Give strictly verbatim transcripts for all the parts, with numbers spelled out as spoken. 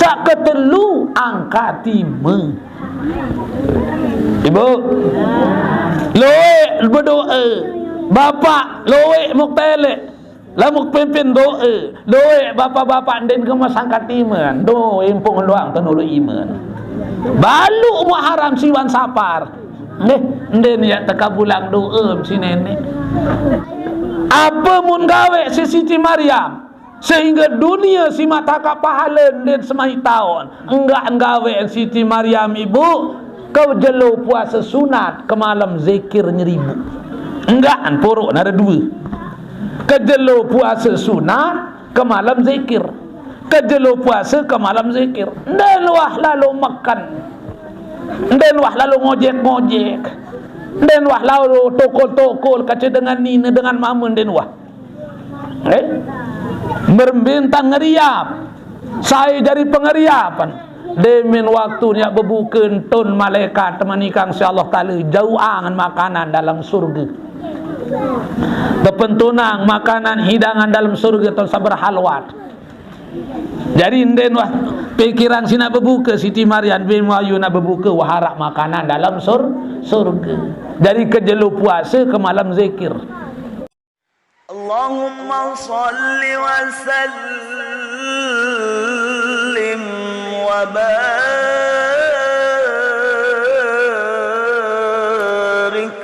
Yak ketelu angkat ime. Ibu, luek bedoa. Bapak, luek muk telek. Lamun pimpin doa, luek bapak-bapak, nden gemes angkat ime. Do, impung doang tenulu ime. Balu Muharram siwan Sapar. Nggih, nden yak teka bulan doa si nenek. Ape mun gawe si Siti Maryam? Sehingga dunia simak takak pahale nden semai taun. Enggak nggawe Siti Maryam ibu, ke jelo puasa sunat, ke malam zikir nyeribu. Enggak, puruk ada dua. Ke jelo puasa sunat, ke malam zikir. Ke jelo puasa, ke malam zikir. Nden wah lalu makan. Nden wah lalu ngojek-ngojek. Nden wah lalu tokol-tokol kaca dengan nina, dengan mama, nden wah. Eh? Merembintang ngeriap. Sai jari pengeriapan. Demen waktu nya bebuka entun malaikat temanikang si Allah Taala jauh angan makanan dalam surga. Tepentunang makanan hidangan dalam surga tun sabar halwat. Jadi nden wah pikiran si nak bebuka Siti Maryam bin Wayu nak bebuka wah arak makanan dalam sur surga. Jadi ke jelo puasa ke malam zikir. اللهم صل وسلم وبارك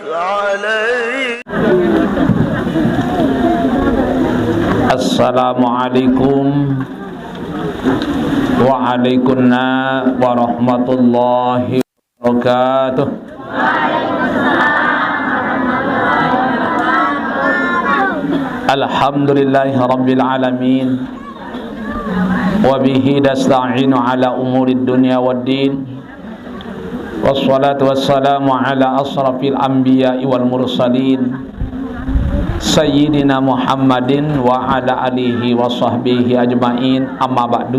عليه. السلام عليكم وعليكم السلام ورحمة الله وبركاته. الحمد لله رب العالمين، وبه نستعين على أمور الدنيا والدين، والصلاة والسلام على أشرف الأنبياء والمرسلين، سيدنا محمد وعلى آله وصحبه أجمعين، أما بعد.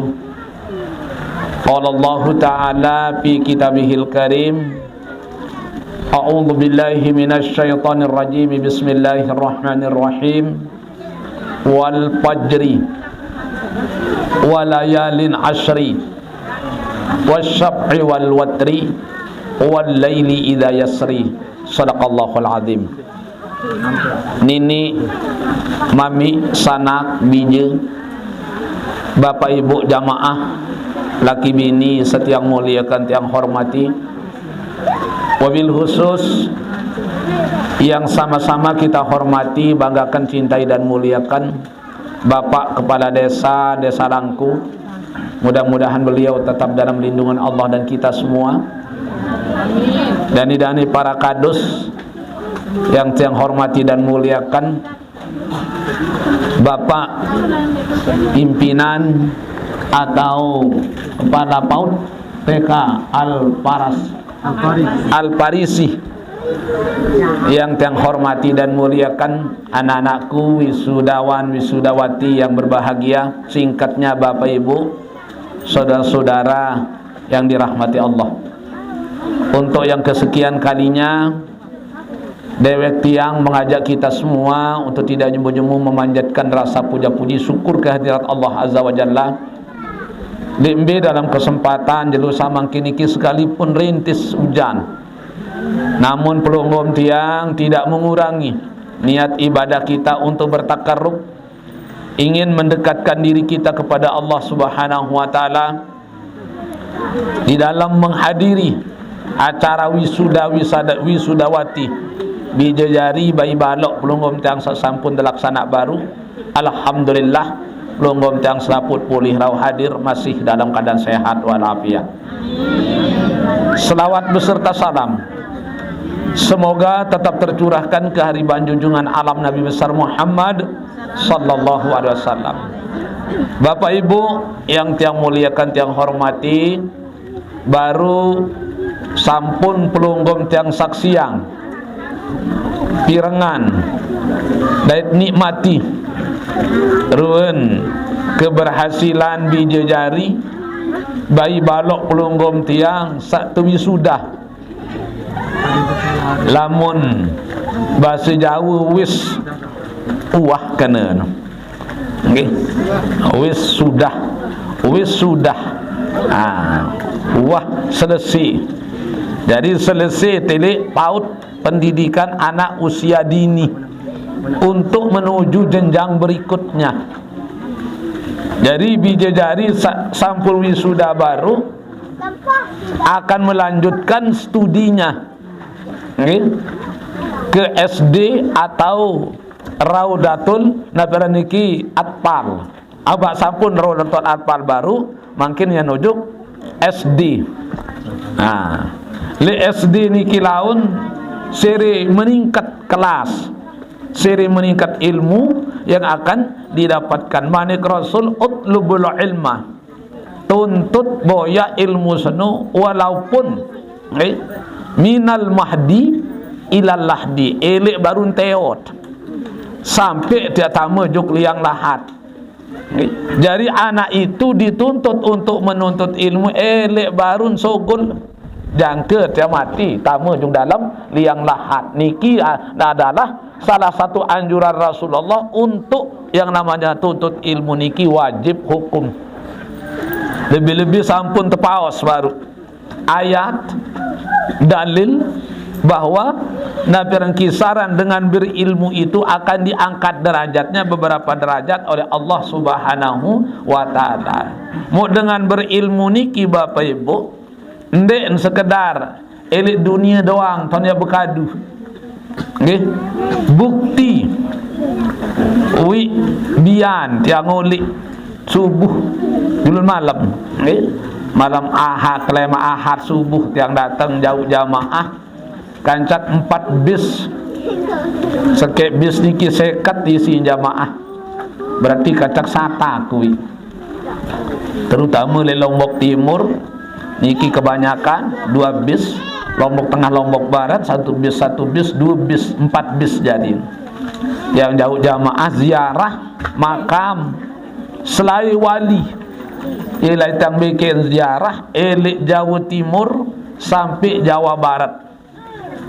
قال الله تعالى في كتابه الكريم، أعوذ بالله من الشيطان الرجيم، بسم الله الرحمن الرحيم، والفجر، وليال عشر، والشفع والوتر، والليل إذا يسر. صدق الله العظيم. Nini, mami, sanak, bije, bapak ibu jamaah, laki bini setiang muliakan, tiang hormati. Wabil khusus yang sama-sama kita hormati, banggakan, cintai dan muliakan, Bapak Kepala Desa, Desa Langku. Mudah-mudahan beliau tetap dalam lindungan Allah dan kita semua. Dani-dani para kadus yang tiang hormati dan muliakan, Bapak pimpinan atau Kepala PAUD T K Al Paras, Al Parisi, yang tiang hormati dan muliakan, anak-anakku, wisudawan, wisudawati yang berbahagia, singkatnya Bapak Ibu, saudara-saudara yang dirahmati Allah. Untuk yang kesekian kalinya, dewek tiang mengajak kita semua untuk tidak jemu-jemu memanjatkan rasa puja-puji syukur kehadirat Allah Azza wa Jalla. Limbe dalam kesempatan jelo samangkin niki sekalipun rintis ujan, namun pelungguh tiang tidak mengurangi niat ibadah kita untuk bertakarrub, ingin mendekatkan diri kita kepada Allah Subhanahu wa Taala di dalam menghadiri acara wisuda, wisada, wisudawati bije jari bayi balok pelungguh tiang sasampun dilaksana baru. Alhamdulillah, pelungguh tiang selaput pulih rau hadir masih dalam keadaan sehat walafiat. Selawat beserta salam semoga tetap tercurahkan ke hariban junjungan alam Nabi besar Muhammad sallallahu alaihi wasallam. Bapak Ibu yang tiang muliakan, tiang hormati, baru sampun pelungguh tiang saksiang pirengan dait nikmati ruen keberhasilan bije jari bayi balok pelungguh tiang satu wisuda. Lamun bahasa Jawa wis uah kena. Nggih. Wis sudah. Wis sudah. Ah, wah, selesai. Jadi selesai tilik paut pendidikan anak usia dini untuk menuju jenjang berikutnya. Jadi bijajari sa-, sampun wisuda baru akan melanjutkan studinya, nggih, ke S D atau Raudatul, napa niki, Atfal. Abak sampun Raudatul Atfal baru, mangkin ya nuju S D. Nah, le S D niki laun seri meningkat kelas, seri meningkat ilmu yang akan didapatkan. Manik Rasul, "Utlubul ilma." Tuntut boya ilmu seno, walaupun, eh, minal mahdi ilal lahdi, elek barun teot, sampai tiak tama juk liang lahat. Eh, jadi anak itu dituntut untuk menuntut ilmu, elek barun sogol, jangka tiak mati tama juk dalam liang lahat. Niki a-, adalah salah satu anjuran Rasulullah untuk yang namanya tuntut ilmu niki wajib hukum. Lebih-lebih sampun tepaos baru ayat dalil bahwa napi ran kisaran dengan berilmu itu akan diangkat derajatnya beberapa derajat oleh Allah Subhanahu wa Ta'ala. Mau dengan berilmu niki, Bapak Ibu, ndek sekedar elik dunia doang, ton ya bekadu. Nggih. Bukti. Wi, bian tiang ulik subuh, julun malam. Nggih. Malam Ahad, kelema Ahad subuh tiang datang jauh jamaah. Kancak empat bis. Sekek bis niki seket isi jamaah. Berarti kancak sata kui. Terutama le Lombok Timur niki kebanyakan dua bis, Lombok Tengah, Lombok Barat, satu bis, satu bis, dua bis, empat bis jadi. Yang jauh jamaah ziarah makam selai wali. Ilai tang bikin ziarah elik Jawa Timur sampai Jawa Barat.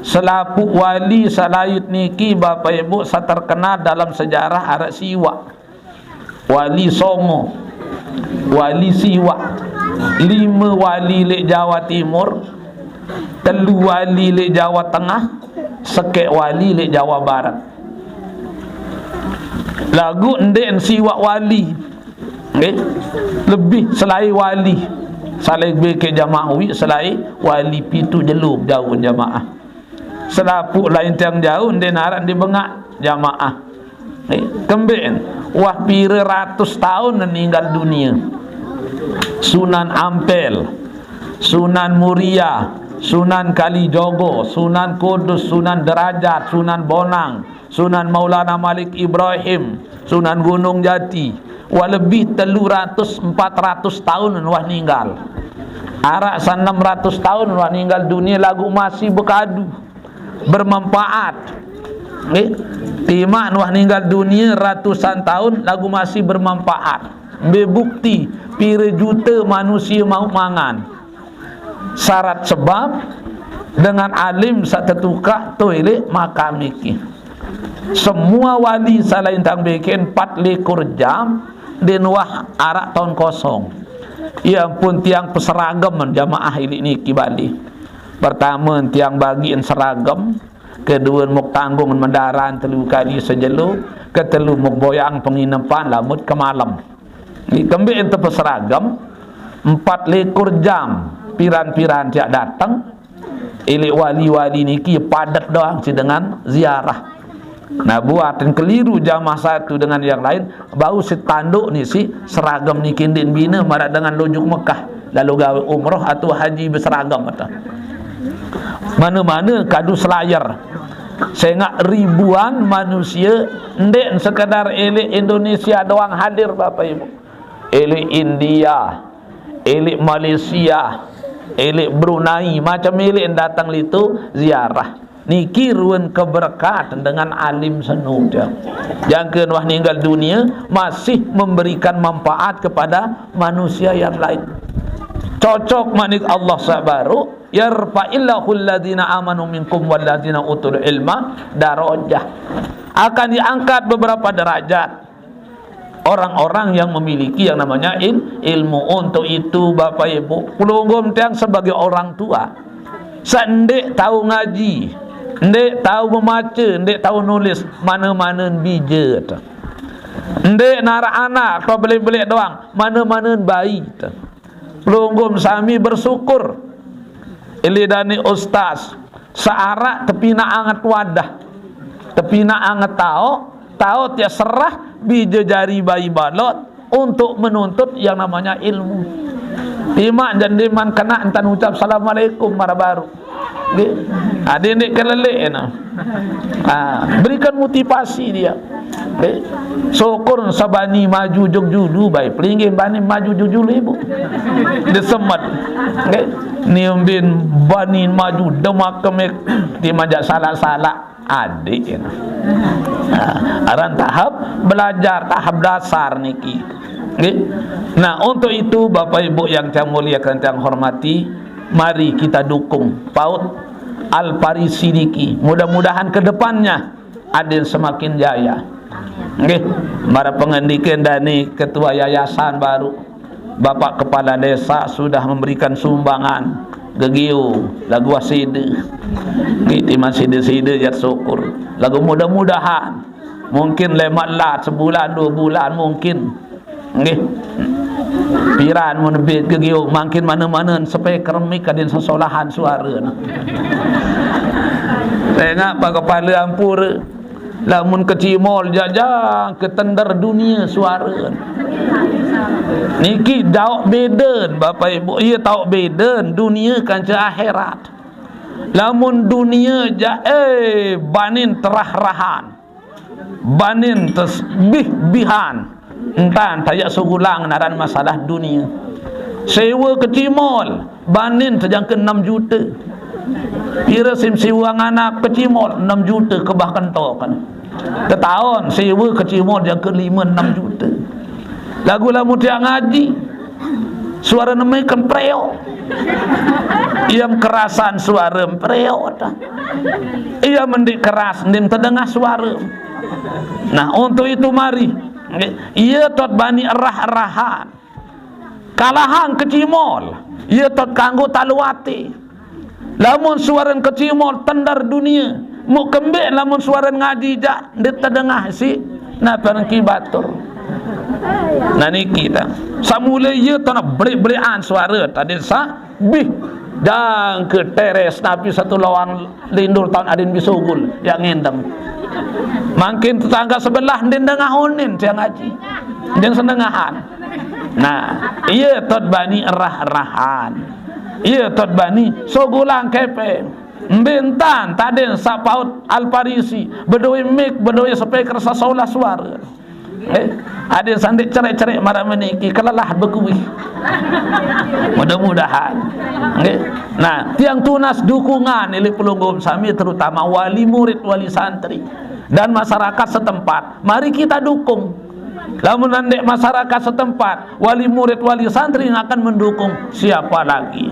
Selapuk wali salait niki, Bapak Ibu, sa terkenal dalam sejarah arak siwak. Wali Songo, wali siwak, lima wali lek Jawa Timur, telu wali lek Jawa Tengah, sekek wali lek Jawa Barat. Lagu ndek siwak wali, nggih, lebih selai wali. Salai beke jamaah wi selai wali pitu jelo jauh jamaah. Selapuk lain tiang jauh, ndek narak di bengak jamaah. Eh, kemben, wah pira ratus tahun ninggal dunia. Sunan Ampel, Sunan Muria, Sunan Kalijogo, Sunan Kudus, Sunan Derajat, Sunan Bonang, Sunan Maulana Malik Ibrahim, Sunan Gunung Jati. Wah lebih telu ratus, empat ratus tahun wah ninggal. Arak sa enam ratus tahun wah ninggal dunia lagu masih bekadu, bermanfaat. Nggih. Timak wah ninggal dunia ratusan tahun lagu masih bermanfaat. Be bukti pira juta manusia mau mangan. Syarat sebab dengan alim sa tetukak toilet makam iki. Semua wali salain tang bikin empat likur jam, den wah arak tahun kosong. Ya ampun, tiang peseragam jamaah ilik niki bali. Pertama, tiang bagiin seragam. Kedua, muk tanggung mendaran telu kali sejelo. Ketelu, muk boyang penginapan lamut ke malam. Di kembe ente peseragam, empat likur jam piran-piran tiak datang. Ilik wali-wali niki padat doang si dengan ziarah. Nah, buat dan keliru jamaah satu dengan yang lain, bau si tanduk ni si seragam ni kindin bina marak dengan lujuk Mekah, lalu gawe umroh atau haji berseragam atau mana-mana kadu selayar. Sehingga ribuan manusia, ndek sekadar elik Indonesia doang hadir, Bapak Ibu. Elik India, elik Malaysia, elik Brunei, macam elik yang datang litu ziarah. Niki ruan keberkatan dengan alim senu dia. Jangka wah ninggal dunia masih memberikan manfaat kepada manusia yang lain. Cocok manik Allah sabaru, "Yarfa'illahu alladhina amanu minkum walladhina utul ilma darajah." Akan diangkat beberapa derajat. Orang-orang yang memiliki yang namanya il-, ilmu. Untuk itu, Bapak Ibu, pelungguh tiang sebagai orang tua, saq ndeq tao ngaji, ndeq tao memace, ndeq tao nulis, mane-manen bije te. Ndeq naraq anak, tao beleq-beleq doang, mane-manen bai te. Pelungguh sami bersyukur, ilidani ustaz, searaq tepinaq anget wadah, tepinaq anget taoq, taoq tiaq serah bije jari bai balot untuk menuntut yang namanya ilmu. Timaq jaq ndeqman kenaq entan ucap assalamualaikum maraq baruq. Nggih. Ade ndeq keleleq eno. Ah, berikan motivasi dia. Nggih. Syukur saq bani maju jok julu bae. Pelinggih bani maju jok julu, Ibu. Desemet. Nggih. Ni mbin bani maju demak kemek, timaq jaq salaq-salaq. Adeq, ya. Nah, aran tahap belajar, tahap dasar niki. Nggih. Nah, untuk itu, Bapak Ibu yang saya muliakan, yang hormati, mari kita dukung PAUD Al-Farisi niki. Mudah-mudahan ke depannya adeqn semakin jaya. Nggih, maraq pengendiqen dani ketua yayasan baruq, Bapak Kepala Desa sudah memberikan sumbangan gegio laguq side. Nggih, timaq side-side jaq syukur. Laguq mudah-mudahan, mungkin lemaq lat sebulan, due bulan mungkin. Nggih. Piran mun bit gegio, mangkin mane-manen speaker mic adeqn sesolahan suarene. Sengaq Pak Kepala Ampure, lamun kecimol jajang ketender dunie suarene. Niki taoq beden, Bapak Ibu, ie taoq beden dunie kance akhirat. Lamun dunie jaq, eh, banin terah-rahan. Banin tesbih-bihan. Entan tajaq segulang naran masalah dunie. Sewe kecimol, banin tejangke enem jute. Pire sim siwang anak kecimol, enem jute kebah kentoken. Tetaon sewe kecimol jangke lime enem jute. Laguq lamun tiang ngaji, suare neme kempreo. Ia kerasan suare mpreo ta. Ia mendik keras, ndeqn tedengah suare. Nah, untuk itu mari, nggih, ie tot bani erah-erahan. Kalahang kecimol, ie tot kanggo talu ate. Lamun suaren kecimol tender dunie, muk kembeq lamun suaren ngaji jaq ndeq tedengah siq napi niki batur. Nah niki ta. Samule ie tona beleq-beleqan suare tadi saq bih jangke teres napi satu lowang lindur taun adin bisugul jaq ngendem. Mangkin tetangga sebelah ndeq dengah onin tiang ngaji. Ndeq senengahan. Nah, ie tot bani erah-erahan. Ie tot bani sogolang kepeng. Mbentan taden saq paut Al-Farisi, bedoe mic, bedoe speaker saq solah suare. Eh, aden sandeq cerek-cerek maraq meniki, kelelah bekuih. Mudah-mudahan. Nggih. Nah, tiang tunas dukungan leq pelungguh sami, terutama wali murid, wali santri, dan masyarakat setempat. Mari kita dukung. Lamun ndeq masyarakat setempat, wali murid, wali santri yang akan mendukung, siapa lagi?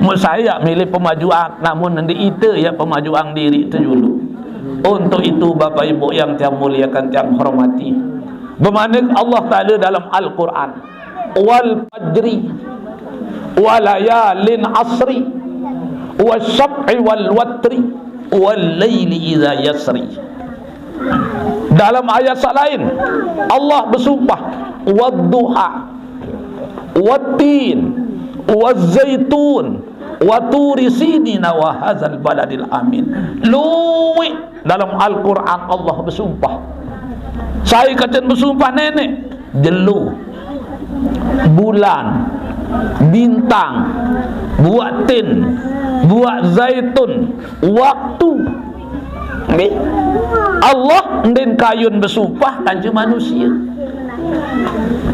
Mun sai milih pemajuan, lamun ndeq ite ya pemajuan diri tejulu. Untuk itu, Bapak Ibu yang tiang muliakan, tiang hormati, bemanik Allah Taala dalam Al-Quran, "Wal fajri, walayalin asri, wasyaf'i wal watri, wal laili idza yasri." Dalam ayat saq lain, Allah besumpah, "Wadduha, wattin, wazaitun, waturi sinin, wa hadzal baladil amin." Lueq dalam Al-Quran Allah besumpah. Sai kacen besumpah Neneq? Jelo, bulan, bintang, buaq tin, buaq zaitun, waktu. Nggih. Allah ndeqn kayun besumpah kance manusie.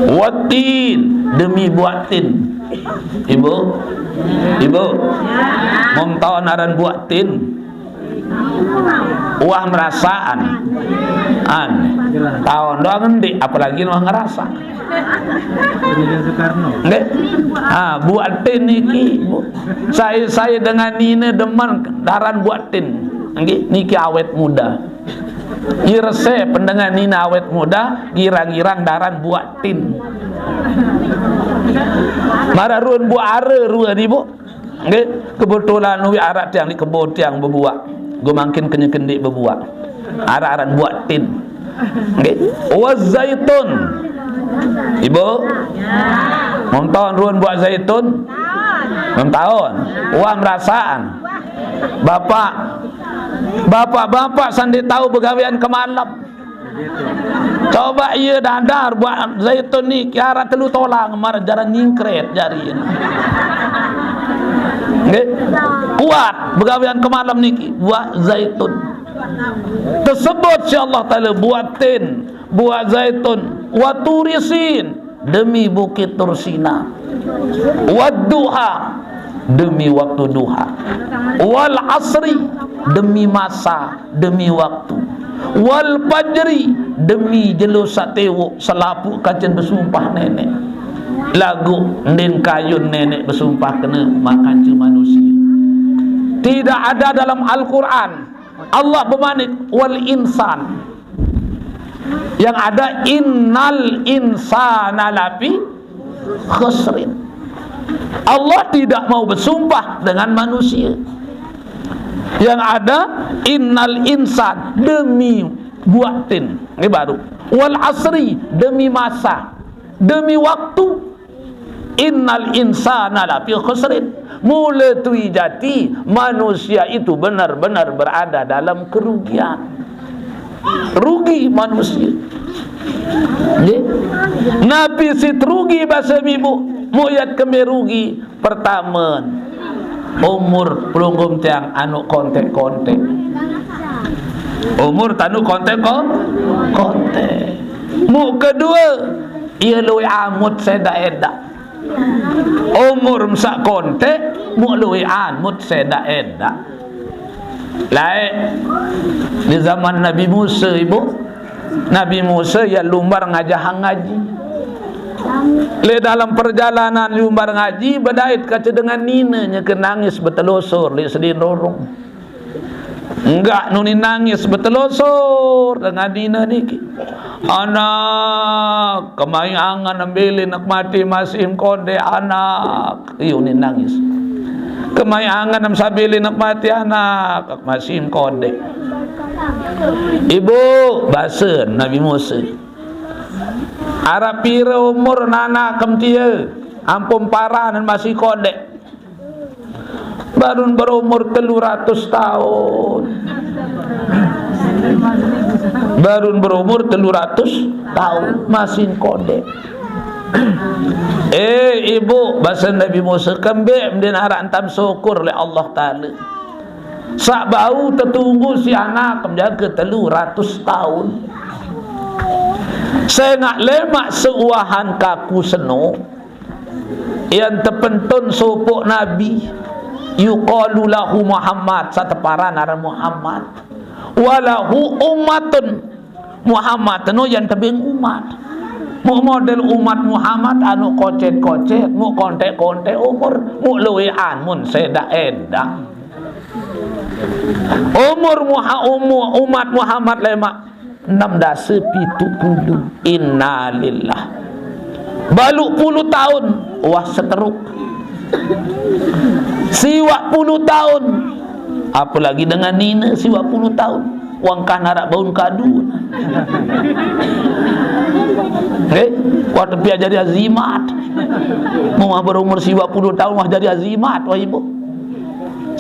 Wattin, demi buaq tin. Ibu? Ibu? Mun taon aran buaq tin? Wah, merasaan. An. Taon doang ndeq, apalagi wah ngerasa. Ndeq? Ah, buaq tin niki, Bu. Sai, sai dengan nine demen aran buaq tin. Nggih, niki awet muda. Iye resep dengan nine awet muda, girang-girang daran buak tin. Mara ruen buak are ruen, Ibu. Nggih, kebetulan uwi arak tiang di kebon tiang bebuak. Gue mangkin kenye kendik bebuak. Arak aran buak tin. Nggih. Wa zaitun. Ibu. Nonton ruen buak zaitun. Nonton. Wah, merasaan. Bapak. Bapak-bapak sandi tahu begawean ke malam. Coba iye dadar buak zaitun niki arak telu tolang, mara jaran nyingkret jari. Nggih. Kuat begawean ke malam niki buak zaitun. Tersebut si Allah Taala buak tin, buak zaitun, wa turi sin, demi bukit Tursina, wa duha, demi waktu duha, wal asri, demi masa, demi waktu, wal fajri, demi jelo satewok, selapuk kacen besumpah nenek. Lagu ndin kayun nenek besumpah kena makan ce manusia. Tidak ada dalam Al-Quran. Allah bemanik wal insan. Yang ada innal insana lafi khusrin. Allah tidak mau bersumpah dengan manusia. Yang ada innal insan, demi buak tin. Ini baru. Wal asri, demi masa, demi waktu. Innal insana lafi khusrin. Mula tui jati, manusia itu benar-benar berada dalam kerugian. Rugi manusia. Nggih. Napi sit rugi basa Ibu? Muk yat kembe rugi. Pertama, umur pelungguh tiang anu kontek-kontek. Umur tanu kontek-kontek. Muk kedua, iye luwe amut sedak-edak. Umur mesak kontek, muk luwe amut sedak-edak. Lae, di zaman Nabi Musa, Ibu. Nabi Musa ya lumbar ngajahang ngaji. Le dalam perjalanan lumbar ngaji, bedait kace dengan nine nye ke nangis betelosor, le sedin rorong. Enggak nuni nangis betelosor dengan nine niki. Anak, kemai angen embelin nak mati masih kode anak. Iyu ni nangis. Kemai angen em sabili nak mati anak, masih kode. Ibu, basa Nabi Musa. Arap pira umur nana kem tie? Ampun paran masih kode. Barun berumur telu ratus tahun. Barun berumur telu ratus tahun masih kode. Eh, Ibu, basa Nabi Musa, kembe mendin arak entam syukur le Allah Taala. Sak bau tetunggu si anak menjaga telu ratus tahun. Sengak lemak seuahan kaku seno, yang tepentun sopok Nabi, yuqalu lahu Muhammad, sateparan aran Muhammad. Walahu ummatun, Muhammad teno yang tebing umat. Muk model umat Muhammad anu kocet-kocet, muk kontek-kontek umur, muk luwean mun sedak edak. Umur Muha-, umur umat Muhammad lemak enam dasa pitu puluh. Innalillah. Balu puluh tahun, wah seteruk. Siwak puluh tahun. Apalagi dengan nine siwak puluh tahun. Wangkah narak baun kadu. Eh, wah tepiak jadi azimat. Mau berumur siwak puluh tahun wah jadi azimat, wah Ibu.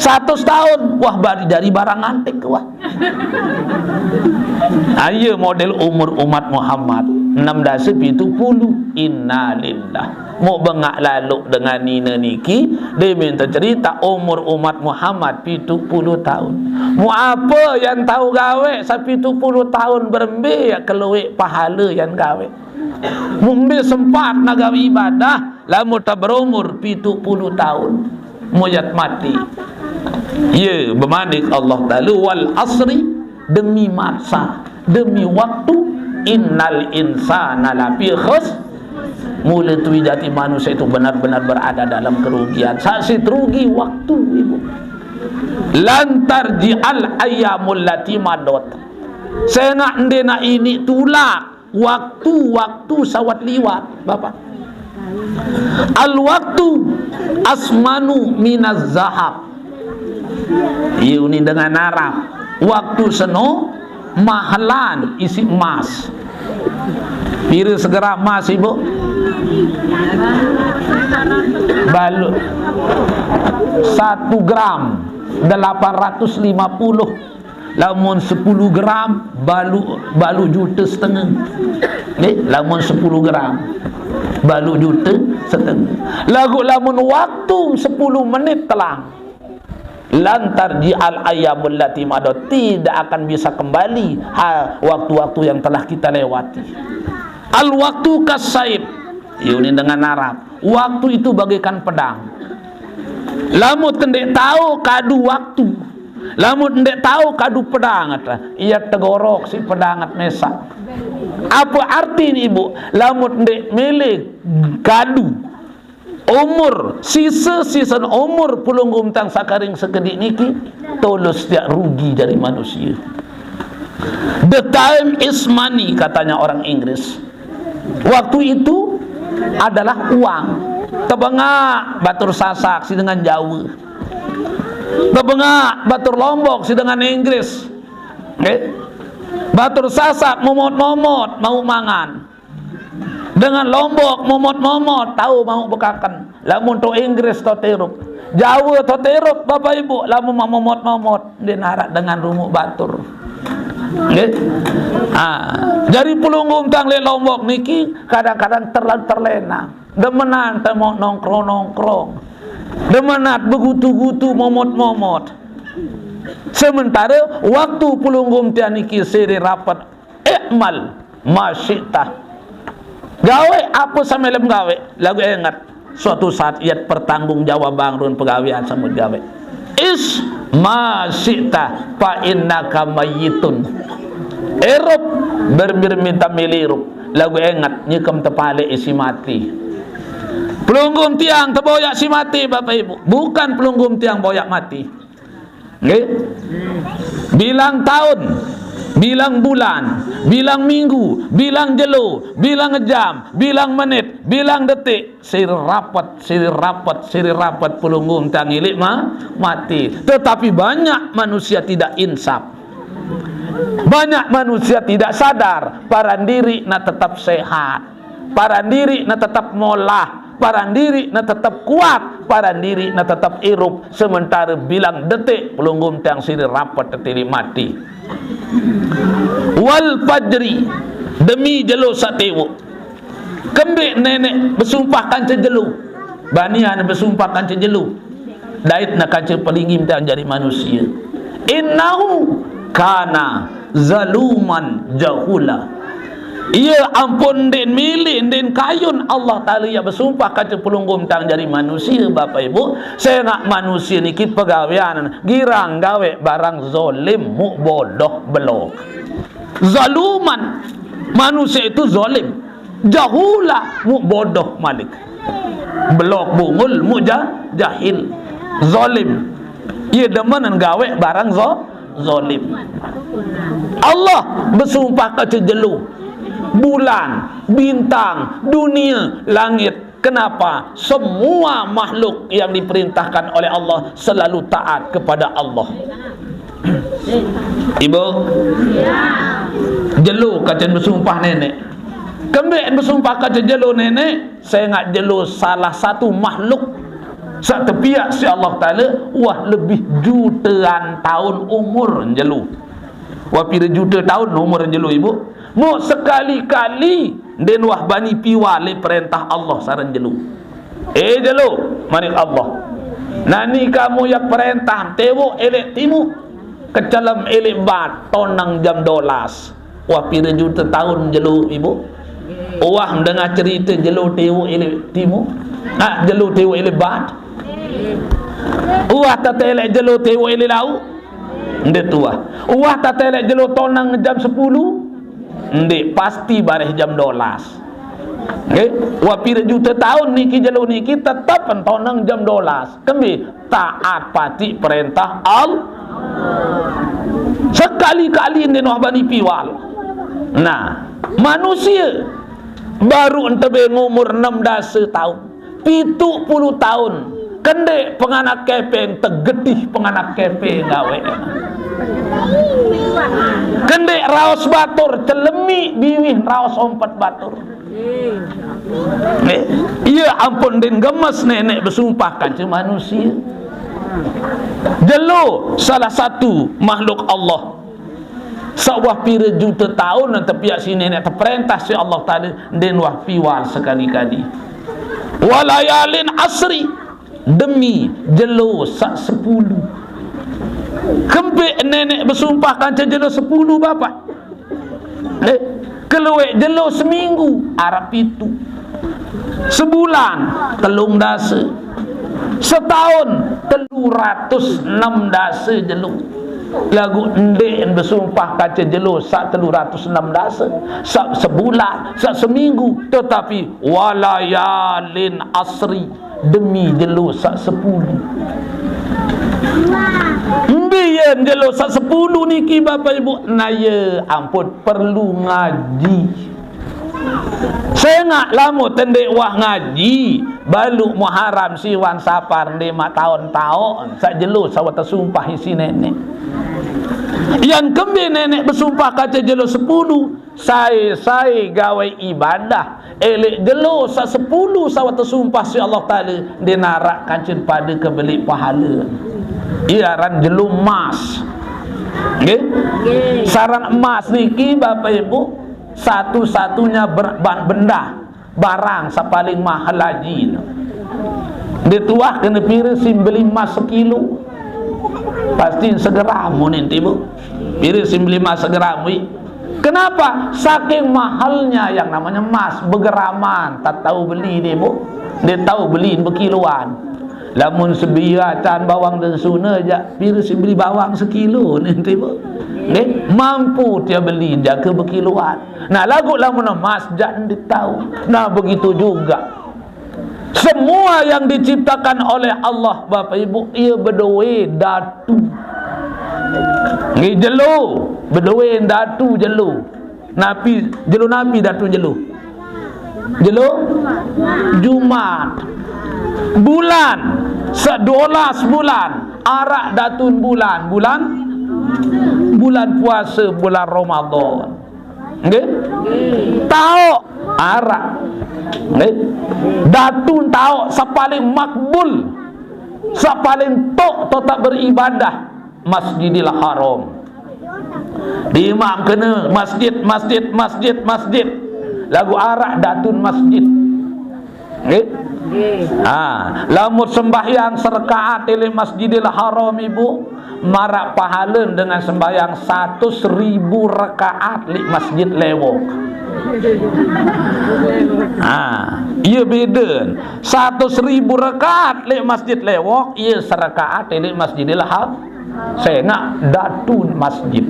Satus tahun, wah bari dari barang antik, wah. Aye model umur umat Muhammad enam dasa pitu puluh. Innalillah. Muk bengak laluk dengan nine niki, dia minta cerita umur umat Muhammad pitu puluh tahun. Muk apa yang tahu gawe sa pitu puluh tahun berembe ya keluik pahala yang gawe. Muk mbe sempat nak gawe ibadah, lamun tak berumur pitu puluh tahun. Muk yat mati. Ya, bemanik Allah Taala, wal asri, demi masa, demi waktu, innal insana lafi khus-, mula tui jati manusia itu benar-benar berada dalam kerugian. Saksi terugi waktu, Ibu. Lan tarji'al ayyamul lati madot. Sengaq ndeq naq iniq tulak, waktu-waktu saq wah liwat, Bapak. Al-waktu asmanu minaz zahab. Iye unin dengan Arab. Waktu seno mahelan isiq emas. Pire segeram emas, Ibu? Baluq. Satu gram delapan ratus lima puluh. Lamun sepuluh gram, baluq, baluq jute setenge. Nggih, lamun sepuluh gram, baluq jute setenge. Laguq lamun waktu sepuluh menit telang, lan tarji'al ayyamul lati madat, tidak akan bisa kembali, ha, waktu-waktu yang telah kita lewati. Al waktu kasaif, iye unin dengan Arab. Waktu itu bagaikan pedang. Lamun ndeq tao kadu waktu, lamun ndeq tao kadu pedang, ata, iye tegorok siq pedang mesaq. Ape artine, Ibu? Lamun ndeq mele kadu umur, sise-sisen umur pelungguh umtang saq karing sekediq niki, tulus tiaq rugi jari manusie. The time is money, katanya orang Inggris. Waktu itu adalah uang. Tebengaq batur Sasak siq dengan Jawe. Tebengaq batur Lombok siq dengan Inggris. Nggih. Batur Sasak momot-momot mauq mangan. Dengan Lombok momot-momot tao mauq bekaken. Lamun to Inggris to tirup, Jawe to tirup, Bapak Ibu, lamun mamomot-momot, ndeq naraq dengan rumuq batur. Nggih. Ah, jari pelungguh umtang leq Lombok niki kadang-kadang terlalu terlena. Demenan temauq nongkrong-nongkrong. Demenan begutu-gutu momot-momot. Sementare waktu pelungguh umtang niki sire rapet, "I'mal ma syi'ta." Gaweq ape saq mele gaweq, laguq enget, suatu saat iat pertanggung jawabang ruen pegawean saq mele gaweq. "Isy ma syi'ta fa innaka mayyitun." Irup, bermir minta mele irup, laguq enget, nyekem tepaleq isiq mati. Pelungguh tiang teboyaq siq mati, Bapak Ibu. Bukan pelungguh tiang boyaq mati. Nggih. Bilang taun, bilang bulan, bilang minggu, bilang jelo, bilang jam, bilang menit, bilang detik, sire rapet, sire rapet, sire rapet pelungguh tiang iliq ma-, mati. Tetapi banyak manusia tidak insaf. Banyak manusia tidak sadar, paran diriq naq tetep sehat. Paran diriq naq tetep molah, paran diriq naq tetep kuat, paran diriq naq tetep irup, sementare bilang detik pelungguh tiang sire rapet tetiliq mati. Wal fajri, demi jelo saq tiwoq. Kembeq Neneq besumpah kance jelo? Banian besumpah kance jelo. Dait ne kance pelinggih tiang jari manusie. Innahu kana zaluman jahula. Ie ampun ndeqn mele, ndeqn kayun Allah Taala ie besumpah kance pelungguh tiang jari manusie, Bapak Ibu, sengaq manusie niki pegawean girang gaweq barang zolim, muq bodoh belok. Zaluman, manusie itu zolim. Jahula, muq bodoh malik. Belok bungul, muq ja-, jahil. Zolim. Ie demen gaweq barang zo-, zolim. Allah besumpah kance jelo, bulan, bintang, dunie, langit. Kenapa? Semua makhluk yang diperintahkan oleh Allah selalu taat kepada Allah. Ibu, jelo kance besumpah Neneq. Kembeq besumpah kance jelo Neneq? Sengaq jelo salah satu makhluk saq tepiaq siq Allah Taala, wah lebih jutean taun umur jelo. Wah pire jute taun umur jelo, Ibu? Muq sekali-kali ndeqn wah bani piwah leq perentah Allah sareng jelo. "Eh jelo," manik Allah, "nani kamu yaq perentah, tiwoq eleq timuq, kecelem eleq bat, toneng jam dolas." Wah pire jute taun jelo, Ibu? Uwah mendengah cerite jelo tiwoq eleq timuq? Ah, jelo tiwoq eleq bat? Uwah teteleq jelo tiwoq eleq lauq? Ndeq tuah. Uwah teteleq jelo toneng jam sepulu? Ndeq, pasti bareh jam dolas. Nggih, wah pire jute taun niki jelo niki tetep toneng jam dolas. Kembe? Taat patiq perentah Allah. Sekali-kali ndeqn wah bani piwal. Nah, manusia baruq tebeng umur enem dase taun, pitu puluh taun, kendeq penganak kepeng tegedih penganak kepeng gaweq. Kendeq raos batur, celemiq biwih raos ompet batur. Nggih. Iya ampun ndeqn gemes Neneq besumpah kance manusie. Jelo salah satu makhluk Allah. Saq wah pire jute taun tepiaq siq Neneq teperentah siq Allah Taala, ndeqn wah piwal sekali-kali. Walayalin asri, demi jelo saq sepulu. Kembeq Neneq besumpah kance jelo sepulu, Bapak? Eh, kelueq jelo seminggu, araq pitu. Sebulan, telung dase. Setaun, telu ratus enem dase jelo. Laguq ndeqn besumpah kance jelo saq telu ratus enem dase, saq sebulan, saq seminggu, tetapi walayalin asri, demi jelo saq sepulu. Mbe yen jelo saq sepulu niki, Bapak Ibu? Nah, ye ampun, perlu ngaji. Sengaq lamun tendeq wah ngaji, baluq Muharram, Siwan, Sapar, ndeq maq taon-taon saq jelo saq wah tesumpah isiq Neneq. Yan kembe Neneq besumpah kance jelo sepulu, sae-sae gawe ibadah, eleq jelo saq sepulu saq wah tesumpah siq Allah Taala, ndeqn araq kancen pade kebeleq pahale. Ie aran jelo emas. Nggih? Nggih. Saran emas niki, Bapak Ibu, satu-satunya ber-, ban-, benda, barang saq paling mahel ajine. Ndeq tuah kene pire siq beli emas sekilo? Pasti segeram mun ente, Bu. Pire siq beli emas segeram, wi? Kenapa? Saking mahalnya yang namanya emas, begeraman, tak tahu beli deh, Bu. Ndeq tao beli bekiloan. Lamun sebie acan bawang dan sune jaq, pire siq beli bawang sekilo nente, Bu? Nggih, mampu tie beli jage bekiloan. Nah, laguq lamun emas jaq ndeq tao. Nah, begitu juga semua yang diciptakan oleh Allah, Bapak Ibu, ie bedoe datu. Nggih, jelo, bedoe datu jelo. Napi, jelo napi datun jelo? Jelo Jumat. Bulan, sedolas bulan, araq datun bulan, bulan, bulan puase, bulan Ramadan. Nggih? Taoq, araq. Nggih? Datun taoq saq paling makbul, saq paling toq tetep beribadah, Masjidil Haram. Diimamkene masjid, masjid, masjid, masjid. Laguq araq datun masjid. Nggih? Nggih. Ha, lamun sembahyang serakaat leq Masjidil Haram, Ibu, maraq pahalen dengan sembahyang satus ribu rakaat leq masjid lewok. Ha, ie beden. Satus ribu rakaat leq masjid lewok, ie serakaat leq Masjidil Haram. Sengaq datun masjid.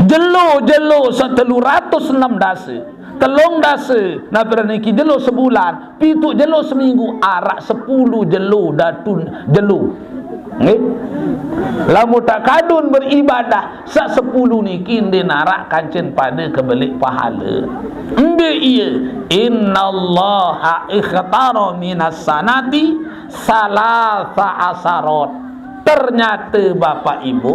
Jelo-jelo saq telu ratus enem dase, telung dase, napi niki jelo sebulan, pitu jelo seminggu, araq sepulu jelo datun jelo. Nggih? Lamun tak kadun beribadah, saq sepulu niki ndeqn araq kancen pade kebeleq pahale. Mbe ie? Innallaha ikhtara minas sanati salasa asarot. Ternyate, Bapak Ibu,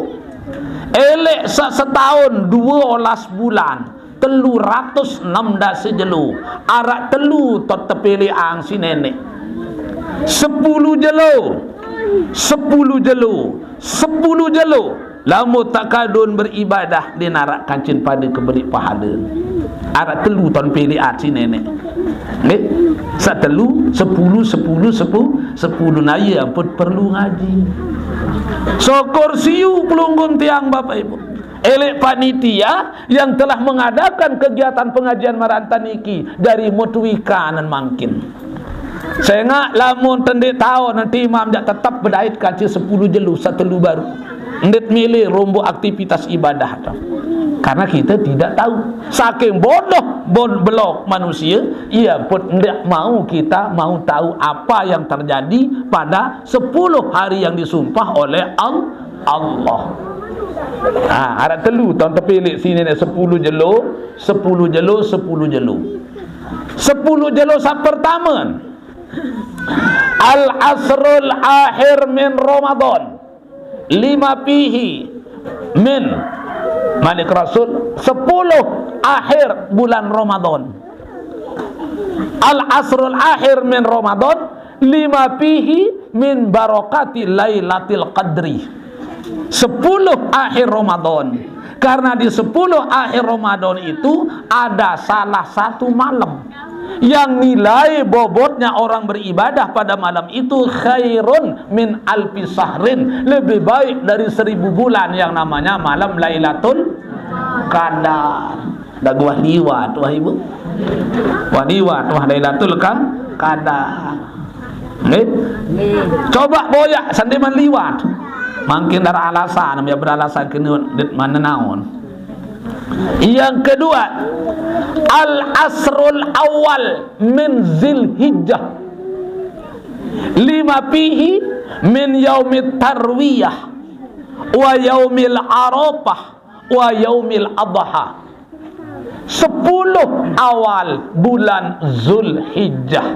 eleq saq setaun due olas bulan, telu ratus enem dase jelo, araq telu taun tepeleqang siq Neneq. Sepulu jelo, sepulu jelo, sepulu jelo. Lamun tak kadun beribadah, ndeqn araq kancen pade kebeleq pahale. Araq telu taun peleqan siq Neneq. Nggih? Saq telu, sepulu, sepulu, sepu-, sepulu. Nah, ie ampun perlu ngaji. Syukur siu pelungguh tiang, Bapak Ibu. Eleq panitia yang telah mengadakan kegiatan pengajian maraq niki jari mutwikanen mangkin. Sengaq lamun tendeq tao, nanti imam jaq tetep bedait kance sepulu jelo saq telu baruq. Ndeq mele romboq aktivitas ibadah tao. Karena kita tidak tahu. Saking bodoh bon belok manusia, ia pun ndeq mau kita mau tahu apa yang terjadi pada sepuluh hari yang disumpah oleh Al-, Allah. Ha, arak telu taun tepilik sini ni sepuluh jelo, sepuluh jelo, sepuluh jelo. Sepuluh jelo sa pertama. Al asrul akhir min Ramadan. Lima fihi min, manik Rasul, sepuluh akhir bulan Ramadan. Al asrul akhir min Ramadan, lima fihi min barakati Lailatul Qadri. Sepuluh akhir Ramadan. Karena di sepuluh akhir Ramadan itu ada salah satu malam yang nilai bobotnya orang beribadah pada malam itu khairun min alfi sahrin, lebih baik dari seribu bulan, yang namanya malam Lailatul Qadar. Dah gua liwat, wah ibu. Wah liwat, wah Lailatul Ka-, Qadar. Nggih? Coba boyak sandi man liwat. Makin darah alasan, biar beralasan kena dit mana naon. Yang kedua, al asrul awal min Zilhijjah. Lima fihi min yaumit tarwiyah wa yaumil arafah wa yaumil adha. Sepuluh awal bulan Zulhijjah.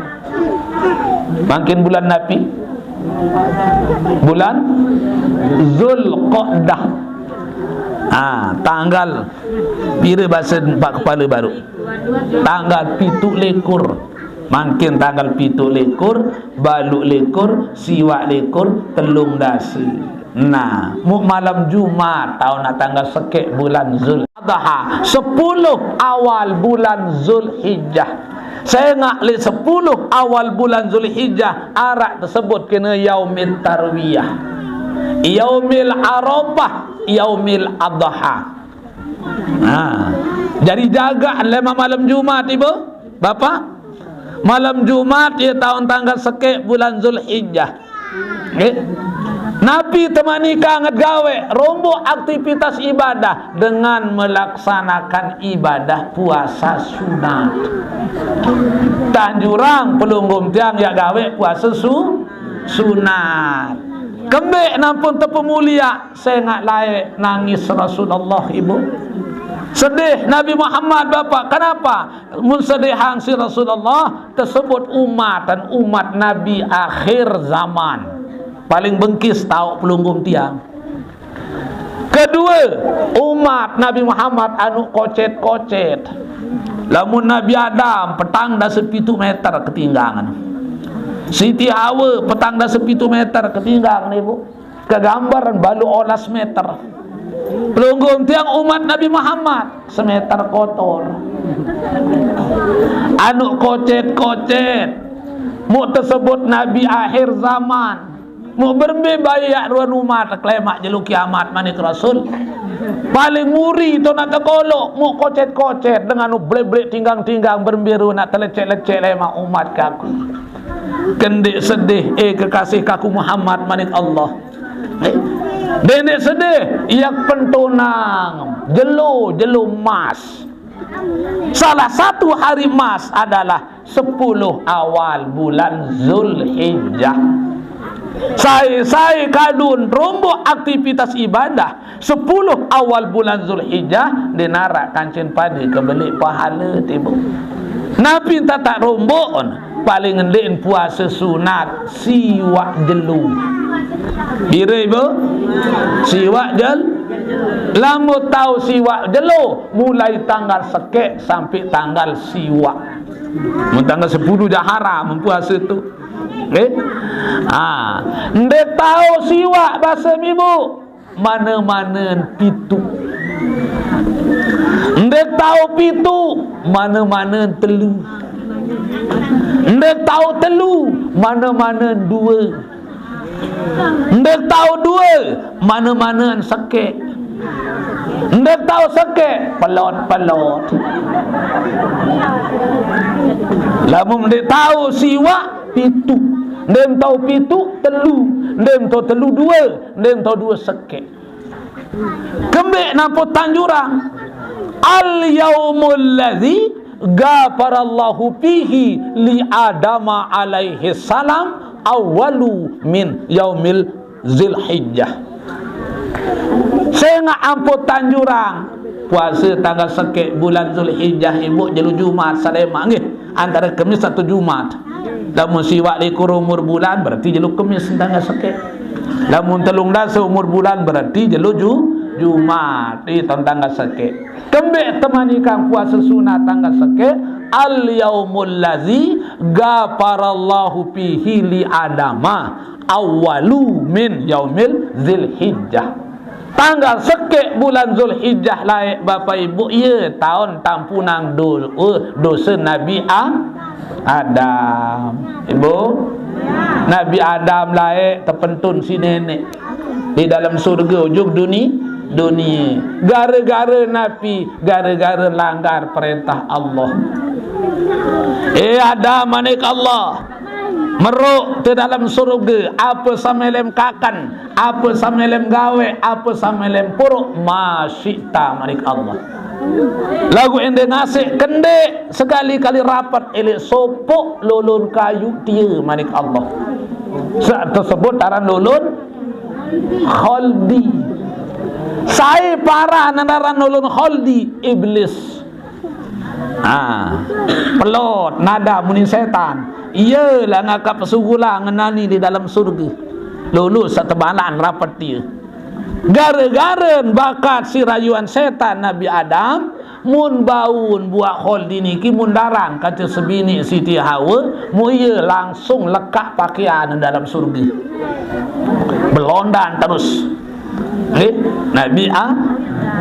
Makin bulan napi? Bulan Zulqa'dah. Ah, tanggal pira bahasa pak kepala baru? Tanggal pitu likur. Makin tanggal pitu likur, balu likur, siwak likur, telung dasi. Nah, mu malam Jumat, taun nak tanggal sekek bulan Zul Adha, sepuluh awal bulan Zulhijjah. Saya ngak li sepuluh awal bulan Zulhijjah, arak tersebut kena yaumit tarwiyah, yaumil arafah, yaumil adha. Ha. Jadi jaga lima malam Jumat ibu, bapa. Malam Jumat ia taun tanggal sekek bulan Zulhijjah. Eh? Napi temani kanget gawe, rombok aktivitas ibadah dengan melaksanakan ibadah puasa sunat. Tanjurang pelunggum tiang ya gawe puasa su-, sunat. Kembek nampun tepemulia, sengak lae nangis Rasulullah ibu. Sedih Nabi Muhammad bapa. Kenapa? Mun sedihang si Rasulullah, tersebut umat dan umat Nabi akhir zaman. Paling bengkis tauk pelunggum tiang. Kedua, umat Nabi Muhammad anu kocet-kocet. Lamun Nabi Adam petang dasa pitu meter ketinggangan. Siti Hawa petang dasa pitu meter ketinggangan ibu. Kegambaran balu olas meter. Pelunggum tiang umat Nabi Muhammad semeter kotor. Anu kocet-kocet. Mu tersebut Nabi akhir zaman. Mu berembe bayi yak ruan umat kelemak jelu kiamat manik Rasul. Paling muri tu nak tekolok, mu kocet-kocet dengan blek-blek tinggang-tinggang berembiru nak telecek-lecek lemak umat kaku. Kendik sedih, eh kekasih kaku Muhammad manik Allah. Eh, dendik sedih, ia pentunang, jelo, jelo emas. Salah satu hari emas adalah sepuluh awal bulan Zulhijjah. Sai-sai kadun rombok aktivitas ibadah sepuluh awal bulan Zulhijjah dinarak kancin pada kebelik pahala tiba. Napi tatak rombok on? Paling ngendek puasa sunat siwak jelu. Pira ibu? Siwak jel-, lamun tau siwak jelu, mulai tanggal sekek sampai tanggal siwak. Mun tanggal sepuluh dah haram puasa tu. Eh? Ha. Nde tau siwak bahasa ibu. Mana-mana pitu. Nde tau pitu, mana-mana telu. Nde tau telu, mana-mana dua. Nde tau dua, mana-mana sekek. Nde tau sekek, pelot-pelot. Lamun nde tau siwak, pitu. Nde tau pitu, telu. Nde tau telu, dua. Nde tau dua, sekek. Kembek napo tanjurang. Al yaumul ladzi ghafarallahu fihi li Adama alaihi salam awwalu min yaumil Zilhijjah. Sengaq ampoqtan jurang. Puase tanggal sekeq bulan Zulhijjah, ibu, jelo Jumat salemaq, nggih, antare Kemis atau Jumat. Lamun siwaq likur umur bulan, berarti jelo Kemis tanggal sekeq. Lamun telung dase umur bulan, berarti jelo Ju-, Jumat. Ih, taun tanggal sekeq. Kembeq temanikang puase sunat tanggal sekeq? Al yaumul ladzi ghafarallahu fihi li Adama, awwalu min yaumil Zulhijjah. Tanggal sekeq bulan Zulhijjah laeq, Bapak Ibu, ie taun tampunang do-, eh, dose Nabi A-, Adam. Ibu? Nabi Adam laeq tepentun siq Neneq di dalem surge ujung duni-, dunie. Gare-gare napi? Gare-gare langgar perentah Allah. "Eh Adam," manik Allah, "meroq te dalem surge, ape saq melem kaken, ape saq melem gaweq, ape saq melem poroq, ma syi'ta," manik Allah. Laguq endeq ngasiq kendeq, sekali-kali rapet, "Eleq sopoq lolon kayuq tie," manik Allah. Saq tesebut aran lolon kholdi. Sai paran aran lolon kholdi? Iblis. Ah, pelot, nada muni setan. Ie laeq ngakaq pesugulang ngenani di dalem surge. Lolon saq tebalang rapet tie. Gare-gare bakat sirayuan setan Nabi Adam, mun baun buaq kholdi niki, mun darang kance sebiniq Siti Hawa, mun ie langsung lekaq pakean dalem surge. Belondan terus. Nggih, Nabi A-,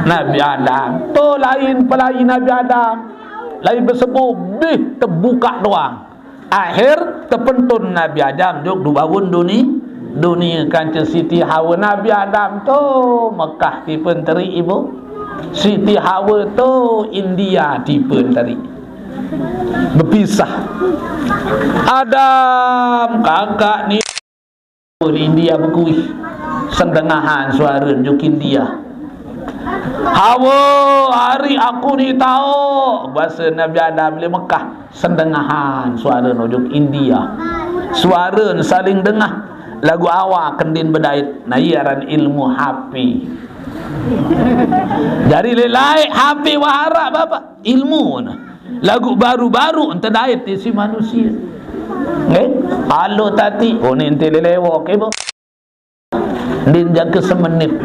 Nabi Adam. To lain pelai Nabi Adam. Lain besebu, bih tebukaq doang. Akhir tepentun Nabi Adam juk dubaun duni-, dunie kance Siti Hawa. Nabi Adam to Mekah tipen teriq, Ibu. Siti Hawa to India tipen teriq. Bepisah. Adam, kakaq ni India bekuih. Sendengahan suare juk India. "Hawa, ariq aku ni taoq," base Nabi Adam leq Mekah. Sendengahan suare ujung India. Suare saling dengah. Laguq awak kendin bedait. Nah, ie aran ilmu H P. Jari leq laeq H P wah araq, Bapak. Ilmu ne. Laguq baru-baru ente dait isiq manusie. Nggih? Alo tati, oh, ni ente leq lewoq, Ibu. Ndin jangke semenit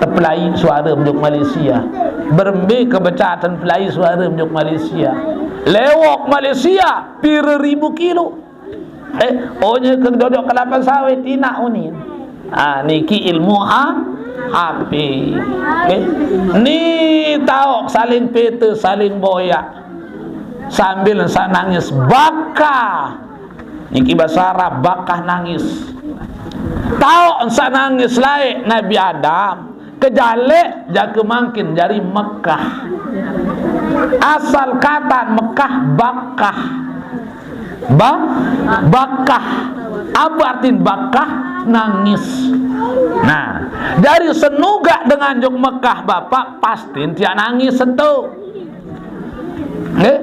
tepelai suare ujung Malaysia. Berembe kebecaten pelai suare ujung Malaysia? Lewoq Malaysia pire ribu kilo. Eh, onye ke jojok kelapa sawit, tinaq unin. Ah, niki ilmu ha-, H P. Nggih. Ni taoq saling pete, saling boyaq. Sambil saq nangis, baka. Niki base Arab, baka nangis. Taoq saq nangis laeq Nabi Adam, kejaleq jangke mangkin jari Mekah. Asal katan Mekah, bakah. Ba-, bakah. Ape artin bakah? Nangis. Nah, jari senugaq dengan juk Mekah, Bapak, pastin tiaq nangis seto. Nggih?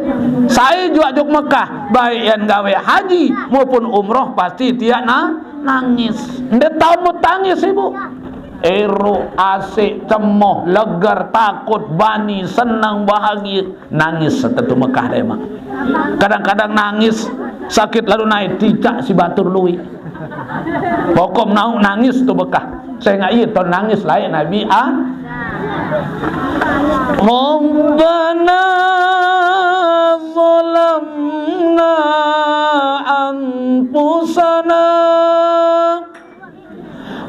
Sai juaq juk Mekah, baik yan gaweq haji maupun umroh, pasti tiaq na-, nangis. Ndeq tao mut tangis, Ibu. Eroq, asiq, cemoh, leger, takut, bani, seneng, bahagie, nangis setetu Mekah lemaq. Kadang-kadang nangis, sakit lalu naik, ticak siq batur lueq. Pokok menauq nangis tu Mekah. Sengaq ie taoq nangis laeq Nabi A-, Rabbana zalamna anfusana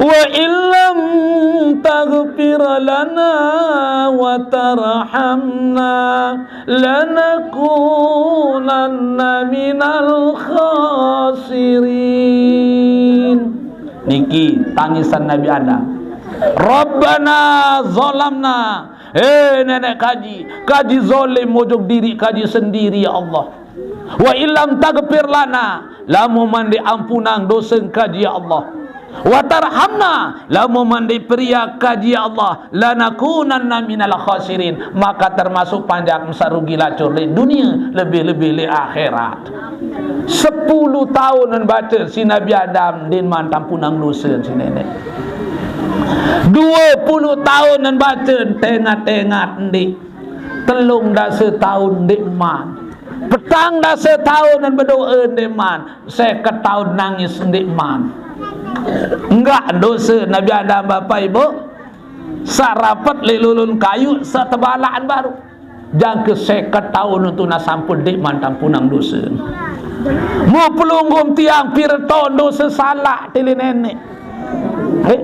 wa illam taghfir lana wa tarhamna lanakunanna minal khasirin. Niki tangisan Nabi Adam. Rabbana zalamna. Eh, Neneq Kaji, Kaji zolim ojok diriq Kaji sendiri, ya Allah. Wa illam taghfir lana, lamun man ndeq ampunang dose Kaji, ya Allah. Wa tarhamna, lamun man ndeq periak Kaji, ya Allah, lanakunanna minal khasirin, maka termasuk panjak mesaq rugi lacur leq dunie, lebih-lebih leq akhirat. Sepulu taun bace siq Nabi Adam ndeqman tampunang dose siq Neneq. Dua puluh taun nan baca tengat-tengat ndeq. Telung dasa taun ndeq man. Petang dasa taun nan bedoa ndeq man. Seket taun nangis ndeq man. Enggak dose Nabi Adam, Bapak Ibu. Saq rapet leq lolon kayu, saq tebalaqan baruq. Jangke seket taun tunas ampun ndeq man tampunang dose. Mu pelungguh tiang pire taun dose salaq tele neneq. Eh?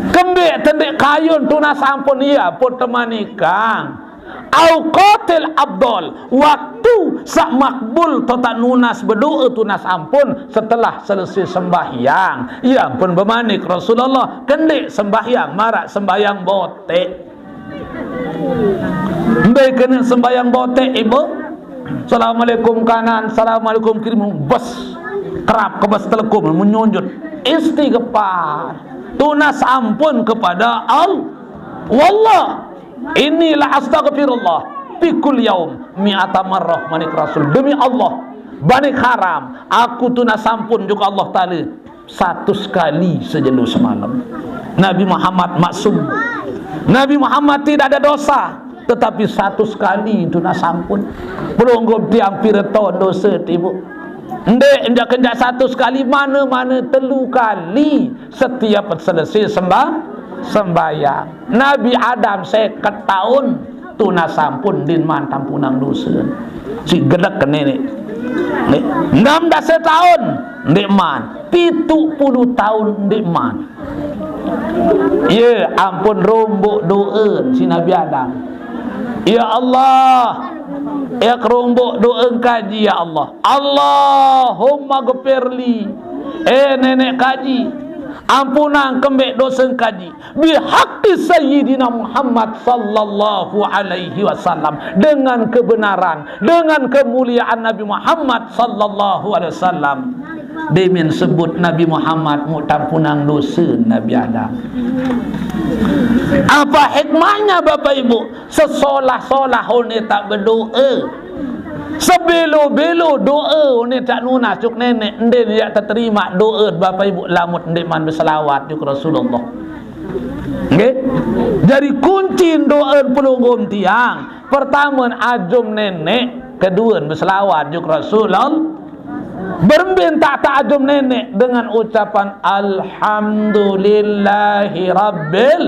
Kembeq tendeq kayun tunas ampun, ie pun temanikang. Auqatil afdal, waktu saq makbul totak nunas bedoe tunas ampun setelah selesai sembahyang. Ie pun bemanik Rasulullah, kendeq sembahyang maraq sembahyang boteq. Mbe kene sembahyang boteq, Ibu? Assalamualaikum kanan, assalamualaikum kiri, bes. Kerap kebes telekum, menyunjut. Istighfar. Tunas ampun kepada Allah. Wallah, inni la astaghfirullah fi kulli yaum mi'ata marrah, manik Rasul. Demi Allah, banik haram, aku tunas ampun jok Allah Taala satus kali sejelo semalem. Nabi Muhammad maksum. Nabi Muhammad tidak ada dosa, tetapi satus kali tunas ampun. Pelungguh tiang pire taun dose tibu. Ndeq, njak-njak satus kali, mane-mane telu kali setiap selesai sembah-, sembahyang. Nabi Adam seket taun tunas ampun ndeqman tampunang dose. Siq gedek ke neneq. Ndeq. Enam dase taun ndeqman. Pitu puluh taun ndeqman. Ye, ampun romboq do'en siq Nabi Adam. Ya Allah, ye keromboq do'en kaji, ya Allah. Allahumma gfirli. Eh, neneq kaji, ampunang kembeq dosen kaji. Bihaqqi Sayyidina Muhammad sallallahu alaihi wasallam, dengan kebenaran, dengan kemuliaan Nabi Muhammad sallallahu alaihi wasallam. Demen sebut Nabi Muhammad muq tampunang dose Nabi Adam. Apa hikmahnya, Bapak Ibu? Sesolah-solah one taq bedoe, sebelo-belo doe one taq nunas jok neneq, ndeqn yaq teterimaq doe, Bapak Ibu, lamun ndeqman beselawat jok Rasulullah. Nggih? Jari kunci do'en pelungguh tiang, pertame ajum neneq, kedue beselawat jok Rasulullah. Berembe taq teajum neneq? Dengan ucapan alhamdulillahi rabbil.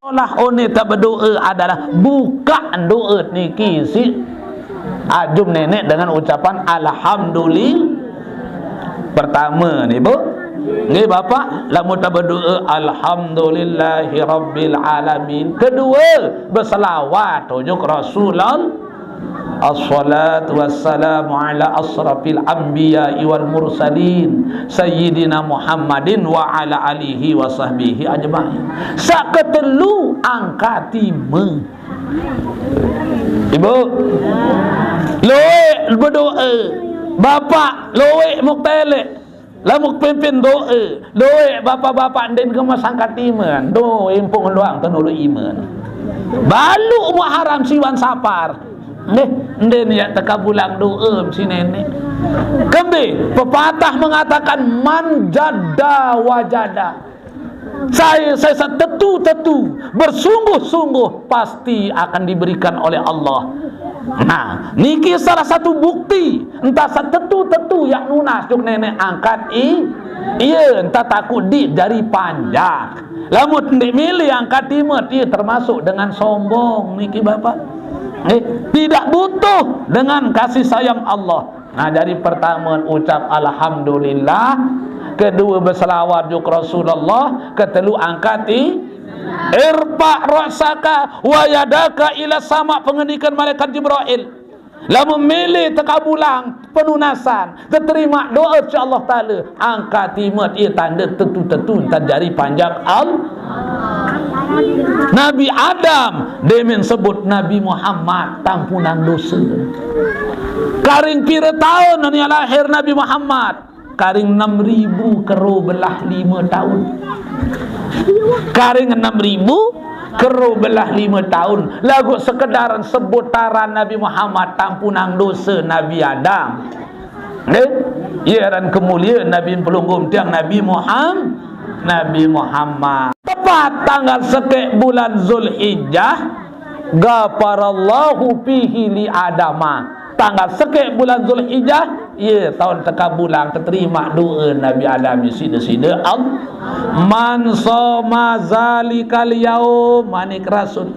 Solah one taq bedoe adalah bukaq doe niki siq ajum neneq dengan ucapan alhamdulillah. Pertame ni, Bu. Nggih, Bapak, lamun taq bedoe alhamdulillahi rabbil alamin. Kedue, beselawat ojok Rasulullah. Assalatu wassalamu ala asrafil anbiya'i wal mursalin, Sayyidina Muhammadin wa ala alihi wa sahbihi ajma'in. Saq ketelu angkat ime. Ibu, lueq bedoe. Bapak, lueq muq teleq. Lamun pimpin do'e, lueq bapak-bapak ndeqn gemes angkat imen. Do, impung doang tenulu imen. Baluq muq haram siwan sapar. Nggih, ndeqn yaq tekabulang do'e siq neneq. Kembe, pepatah mengatakan, "Man jadda wajada." Sai, sai saq tetu-tetu, bersungguh-sungguh, pasti akan diberikan oleh Allah. Nah, niki salah satu bukti, entah saq tetu-tetu yaq nunas jok neneq angkat i-, ie, entah takut diq jari panjak. Lamun ndeq mele angkat ime, ie termasuk dengan sombong niki, Bapak. Eh, tidak butuh dengan kasih sayang Allah. Nah, jari pertame ucap alhamdulillah, kedue beselawat jok Rasulullah, ketelu angkat i-, irfa' ra'saka wa yadaka ila sama, pengendikan malaikat Jibril. Lamun mele tekabulang penunasan, teterimaq do'e siq Allah Taala, angkat ime, ie tande tetu-tetu ntan jari panjak Al-, Nabi Adam, demen sebut Nabi Muhammad tampunang dose. Karing pire taun nani lahir Nabi Muhammad? Karing enem ribu kero belah lime taun. Karing enem ribu kero belah lime taun. Laguq sekedar sebut aran Nabi Muhammad tampunang dose Nabi Adam. Nggih? Ie aran kemulie Nabi pelungguh tiang Nabi Muham-, Nabi Muhammad. Tepat tanggal sekek bulan Zulhijjah, ghafarallahu fihi li Adama. Tanggal sekek bulan Zulhijjah, ye, taun tekabulang, teterima doa Nabi Adam sida-sida. Al-, "Man shoma zalikal yaum," manik Rasul.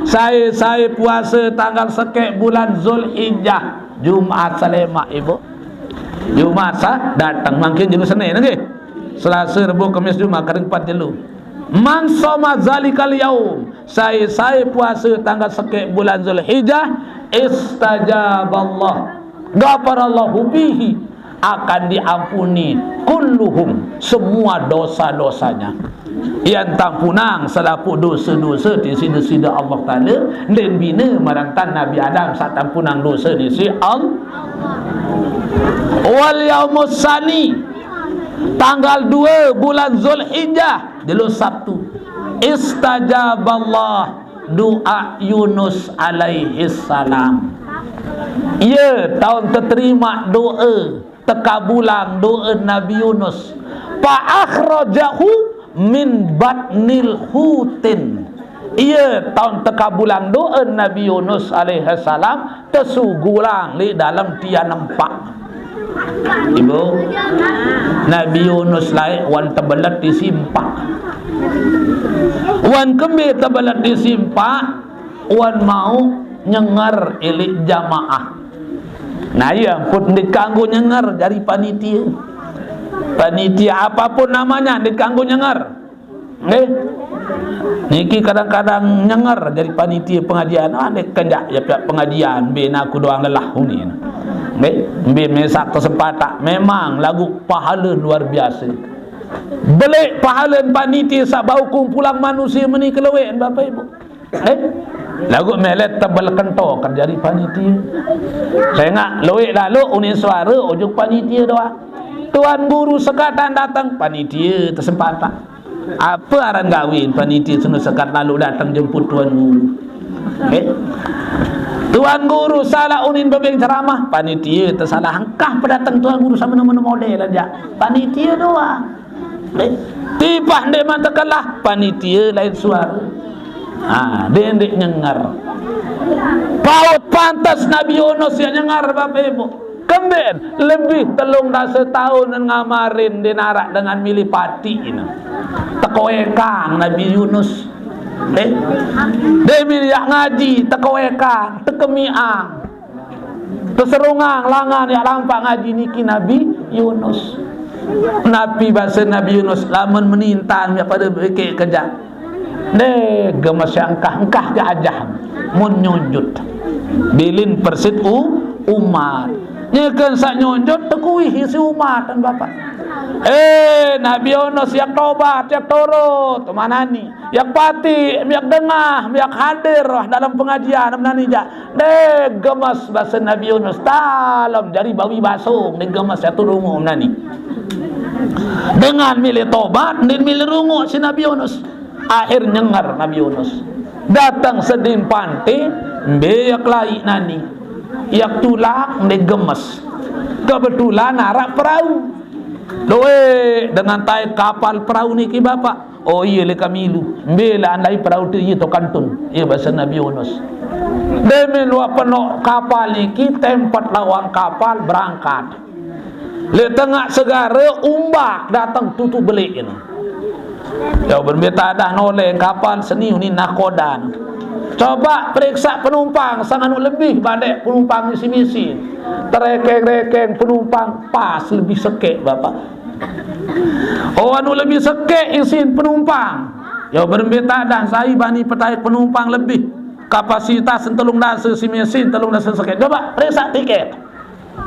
Sai-sai puasa tanggal sekek bulan Zulhijjah, Jumat salemak, Ibu. Jumat sa datang, mangkin jelu Senin, nggih. Selasa, Rebo, Kemis, Jumat, kering empat jelu. "Man shoma zalikal yaum," sai-sai puasa tanggal sekek bulan Zulhijjah, "istajaballah, ghafarallahu fihi," akan diampuni, "kulluhum," semua dosa-dosanya. Yan tampunang selapuh dosa-dosa ti sida-sida Allah Taala, ndeq bina marang tan Nabi Adam saq tampunang dosa ni siq Allah. Wal yaumus sani, tanggal due bulan Zulhijjah, jelo Sabtu, istajaballah doa Yunus alaihi salam. Ye taun teterima doa, tekabulang doa Nabi Yunus. Fa akhrajahu min batnil hutin. Ye taun tekabulang doa Nabi Yunus alaihi salam, tesugulang leq dalem tian empaq. Ibu, Nabi Yunus laeq wan tebelet isiq empaq. Wan kembe tebelet isiq empaq? Wan mauq nyenger leq jamaah. Nah, ye ampun ndeq kanggo nyenger jari panitie. Panitie apapun namanya ndeq kanggo nyenger. Nggih. Niki kadang-kadang nyenger jari panitie pengajian, ah, ndeq kenjak ye piaq pengajian, mbe naku doang lelah unin. Nggih, mbe mesaq kesempatan. Memang laguq pahale luar biase. Beleq pahalen panitie saq bau kumpulang manusie meni kelueqn, Bapak Ibu. Eh? Laguq mele tebel kento kerjari panitie. Sengaq lueq laloq unin suare ojok panitie doang. Tuan guru sekatan dateng, panitie tesempatan. Ape aran gawen panitie seno sekat laloq dateng jemput tuan guru? Eh? Tuan guru salaq unin bebeng ceramah, panitie tesalah. Engkah pedateng tuan guru saq mene-mene model jaq, panitie doang. Eh, tipah ndeqman tekelah, panitie lain suare. Ah, ndeq, ndeq nyenger. Paut pantes Nabi Yunus ye nyenger, Bapak Ibu. Kemben, lebih telung dase taun ngamarin ndeq naraq dengan mele pati ne. Teko ekang Nabi Yunus. Eh, ndeq mele yaq ngaji, teko ekang, tekemiang. Teserungang langan yaq lampaq ngaji niki Nabi Yunus. Napi base Nabi Yunus, "Lamun meni ntan miaq pade bekeq kejaq, ndeq gemes yaq engkah, engkah gajah mun nyunjut." Bilin persit u-, umat. Nyeken saq nyunjut tekuih isiq umat, tan Bapak. Eh, Nabi Yunus yaq tobat, yaq turut, manani. Yaq pati, miaq dengah, miaq hadir, wah, dalem pengajian, menani jaq. Ndeq gemes base Nabi Yunus, talem jari bawi basong, ndeq gemes satu runguq menani. Dengan mele tobat, ndeq mele runguq siq Nabi Yunus. Akhir nyenger Nabi Yunus. Dateng sedin pante, mbe yaq laik nani. Yaq tulak, ndeq gemes. Kebetulan araq perau. Lueq dengan taek kapal perau niki, Bapak. Oh, iye, leq kami lu. Mbe leq andai perau te iye to kantun. Iye base Nabi Yunus. Demen wah penoq kapal niki, tempet lawang kapal berangkat. Leq tengaq segare umbak dateng tutuq beleq ne. Ya, berembe tadah noleng kapal seni unin nahkoda ne. Coba periksa penumpang, sang anu lebih badeq penumpang isiq mesin. Terekeng-rekeng penumpang pas lebih sekeq, Bapak. Oh, anu lebih sekeq isin penumpang. Ya, berembe tadah sai bani petaek penumpang lebih. Kapasitas telung dase isiq mesin, telung dase sekeq. Coba periksa tiket.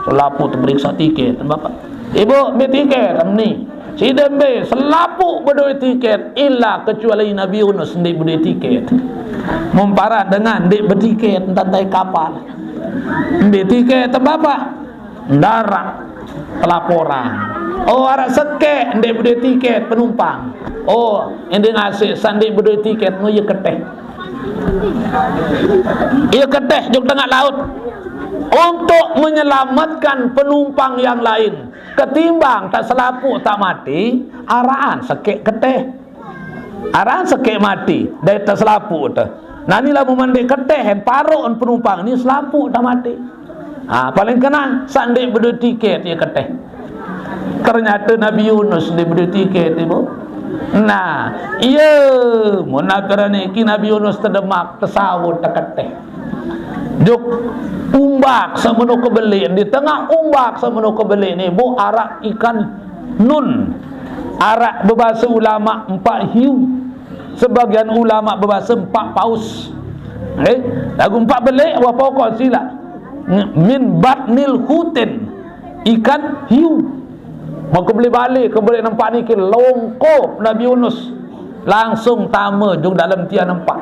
Selapuq teperiksa tiket, Bapak. Ibu, mbe tiket? Meni. Side mbe? Selapuq bedoe tiket, illa kecuali Nabi Yunus ndeq bedoe tiket. Mumparan dengan ndeq betiket, ntan taek kapal. Mbe tiket, Bapak? Ndaraq pelaporan. Oh, araq sekeq ndeq bedoe tiket penumpang. Oh, ndeq ngasiq saq ndeq bedoe tiket, no, ie keteh. Ie keteh jok tengaq laut. Untuk menyelamatkan penumpang yang lain, ketimbang tak selapuq tak mati, araqan sekeq keteh. Aran sekek mati, dai tak selapuk tu. Nani lah memandik keteh, paruk penumpang ni selapuk tak mati. Ha, paling kenang, sandek berdua tiket dia keteh. Ternyata Nabi Yunus dia berdua tiket, ibu. Nah, iya, mun aperan niki Nabi Yunus terdemak, tersawut, terketeh. Juk umbak semeno kebelik, di tengah umbak semeno kebelik ni, bu, arak ikan nun. Arak bebahasa ulama empat hiu. Sebagian ulama bebahasa empat paus. Eh, lagu empat belik, apa kau silap? Min batnil hutin. Ikan hiu. Maka beli balik, ke balik nampak ni ke longkop Nabi Yunus. Langsung tama jung dalam tiang nampak.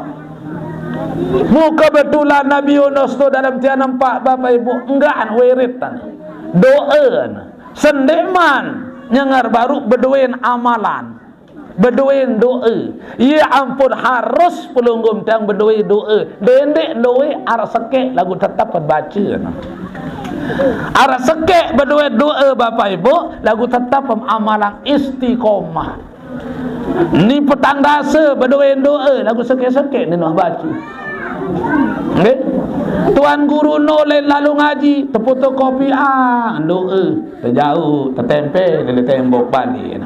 Muka betulan Nabi Yunus tu dalam tiang nampak, Bapak Ibu, enggan wirid tan. Doa. Sendeman nyengar baru bedoen amalan. Bedoen doa. Ia ampun harus pelunggum tiang bedoe doa. Dendek doe arak sekek lagu tetap baca. Arak sekek bedoe doa, Bapak Ibu, lagu tetap amalan istiqomah. Ni petang dasa bedoe doa lagu sekek-sekek ni nak baca. Nggih. Tuan guru no lain lalu ngaji, tefotokopi ah doa, terjauh, tertempel dalam tembok balik.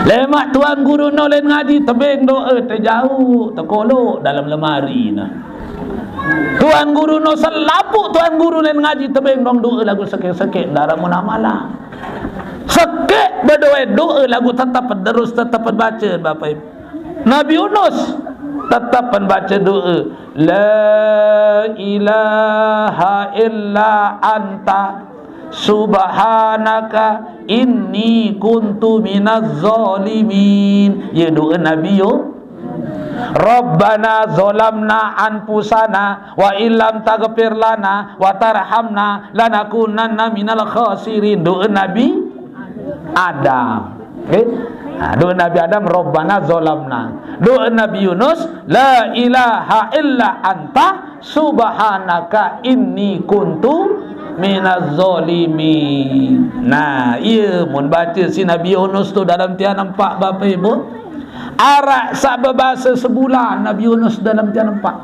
Lemak tuan guru no lain ngaji, tebeng doa, terjauh, terkolok dalam lemari nah. Tuan guru no selapuk tuan guru lain ngaji, tebeng dong doa lagu sekek-sekek dalam munamalah. Sekek bedoe doa lagu tetap terus tetap baca, Bapak Ibu. Nabi Yunus tetap baca doa, la ilaha illa anta subhanaka inni kuntu minaz zalimin. Ya doa Nabi yo. Rabbana zalamna anfusana wa illam taghfir lana wa tarhamna lanakunanna minal khasirin. Doa Nabi Adam. Okey. Ha, doa Nabi Adam, Rabbana zalamna. Doa Nabi Yunus, la ilaha illa anta subhanaka inni kuntu minaz zalimin. Nah, iya mun baca si Nabi Yunus tu dalam tiang nampak, Bapak Ibu. Arak sah bebahasa sebulan Nabi Yunus dalam tiang nampak.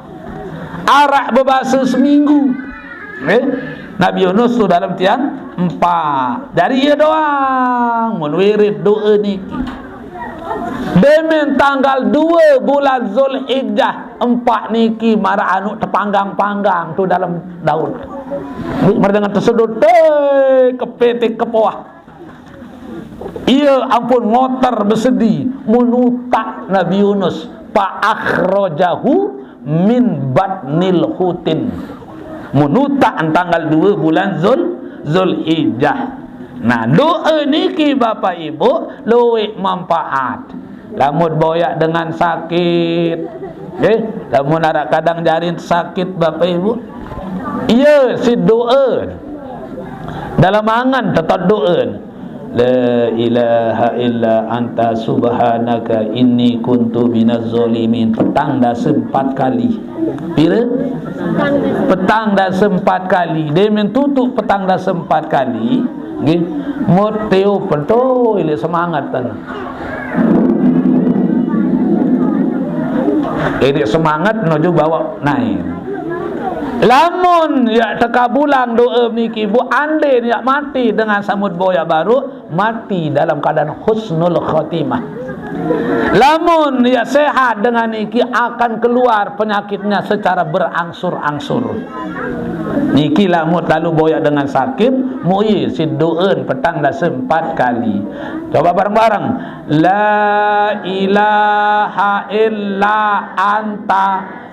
Arak bebahasa seminggu. Eh? Nabi Yunus tu dalam tiang empat. Dari ia doang mun wirid doa niki. Demen tanggal dua bulan Zulhijjah empat niki mara anu terpanggang-panggang tu dalam daun. Ni mara dengan tersedut, teh, kepete kepoah. Ia ampun ngotor besedi menutak Nabi Yunus, fa akhrajahu min batnil hutin. Menutak tanggal dua bulan Zul Zulhijjah. Nah, doa niki Bapak Ibu luwih manfaat. Lamun boyak dengan sakit, eh, lamun arak kadang jarin sakit, Bapak Ibu, iya si doa. Dalam angan tetap doa. La ilaha illa anta subhanaka inni kuntu minaz zalimin. Petang dasa empat kali. Pira? Petang dasa empat kali. Dia mentutuk petang dasa empat kali. Nggih. Muteo pento ilik semangat tan. Ilik semangat nuju bawa naik. Lamun ya tekabulang doa niki, bu, andin ya mati dengan samut boya baru, mati dalam keadaan husnul khotimah. Lamun ya sehat dengan niki, akan keluar penyakitnya secara berangsur-angsur. Niki lamun lalu boyak dengan sakit, muyi si doa petang dasa empat kali. Coba bareng-bareng. La ilaha illa anta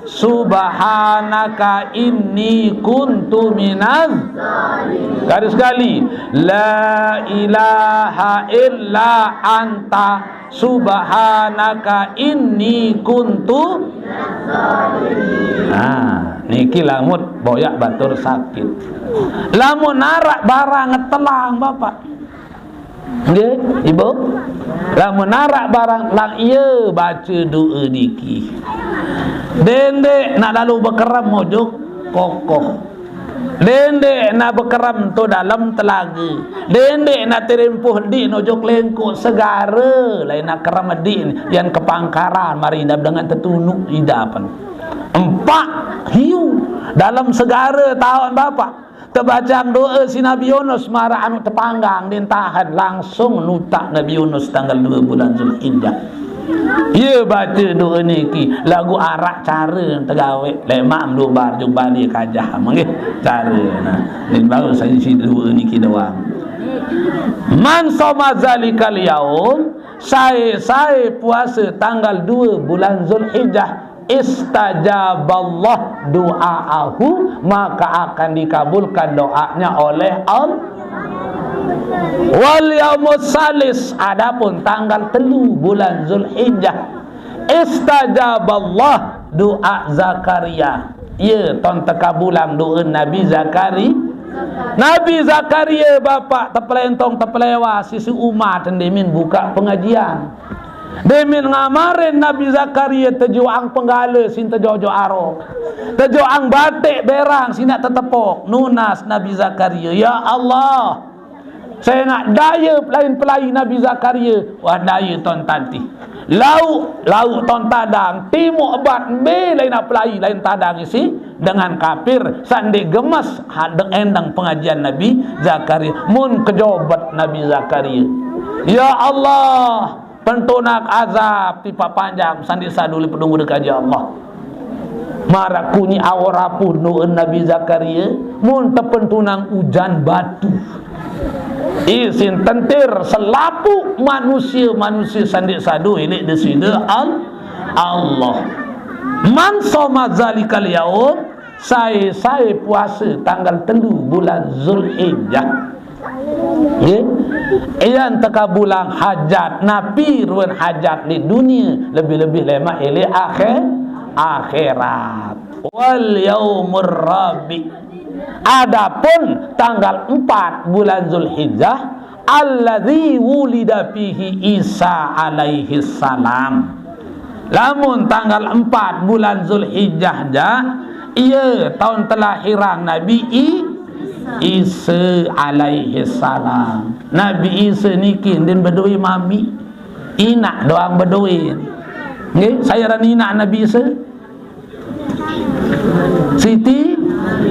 subhanaka inni kuntu minaz. Sekali-sekali. La ilaha illa anta subhanaka inni kuntu. Nah, niki lamun boyak batur sakit. Lamun arak barang telang, Bapak. Nggih, Ibu. Lamun arak barang lang iya baca doa niki. Dendek nak lalu bekerem mojok kokoh. Dendek na bekerem tu dalam telaga. Dendek na terempuh dik nujok lengkok segara. Lain na kerem dik yan kepangkaran mari idap dengan tetunuk idapan. Empat hiu dalam segara taun bapak. Tebacang doa si Nabi Yunus mara anu tepanggang din tahan langsung nutak Nabi Yunus tanggal dua bulan Zulhijjah. Ye baca doa niki lagu arak cara tegawe lemak melubar jubali kajah mengih cara nah. Din baru saya si doa niki doang. Man soma zalikal yaum, sai-sai puasa tanggal dua bulan Zulhijjah, istajaballah du'aahu, maka akan dikabulkan doanya oleh Allah. Wal yaumus salis, adapun tanggal telu bulan Zulhijjah, istajaballah doa Zakaria. Ya, ton tekabulang doa Nabi Zakari. Nabi Zakaria bapak tepelentong tepelewa sisi umat demin buka pengajian. Demin ngamarin Nabi Zakaria tejuang penggala sin tejojo arok. Tejuang batik berang sin nak tetepok. Nunas Nabi Zakaria, ya Allah, saya nak daya lain pelai Nabi Zakaria. Wah daya ton tanti. Lauk, lauk ton tadang. Timuk ebat mbe lain nak pelai lain tadang isi dengan kafir. Sandi gemes hadeng endang pengajian Nabi Zakaria. Mun kejobet Nabi Zakaria. Ya Allah, pentunak azab tipak panjang sandi saduli pedunggu dekaji Allah. Marak kunyi awor apuh doa Nabi Zakaria, mun tepentunang ujan batu. Isin tentir selapu manusia-manusia sandi sadu ilik desida al Allah. Man soma zalikal yaum, sai-sai puasa tanggal telu bulan Zulhijjah. Ye. Iyan tekabulang hajat napi ruan hajat di dunia lebih-lebih lemak ilik akhir akhirat. Wal yaumur rabi. Adapun tanggal empat bulan Zulhijjah alladzi wulida fihi Isa alaihi salam. Lamun tanggal empat bulan Zulhijjah ja, iya taun telahiran Nabi I, Isa alaihi salam. Nabi Isa niki din bedoi mami, inak doang bedoi. Nggih, saya rani inak Nabi Isa. Siti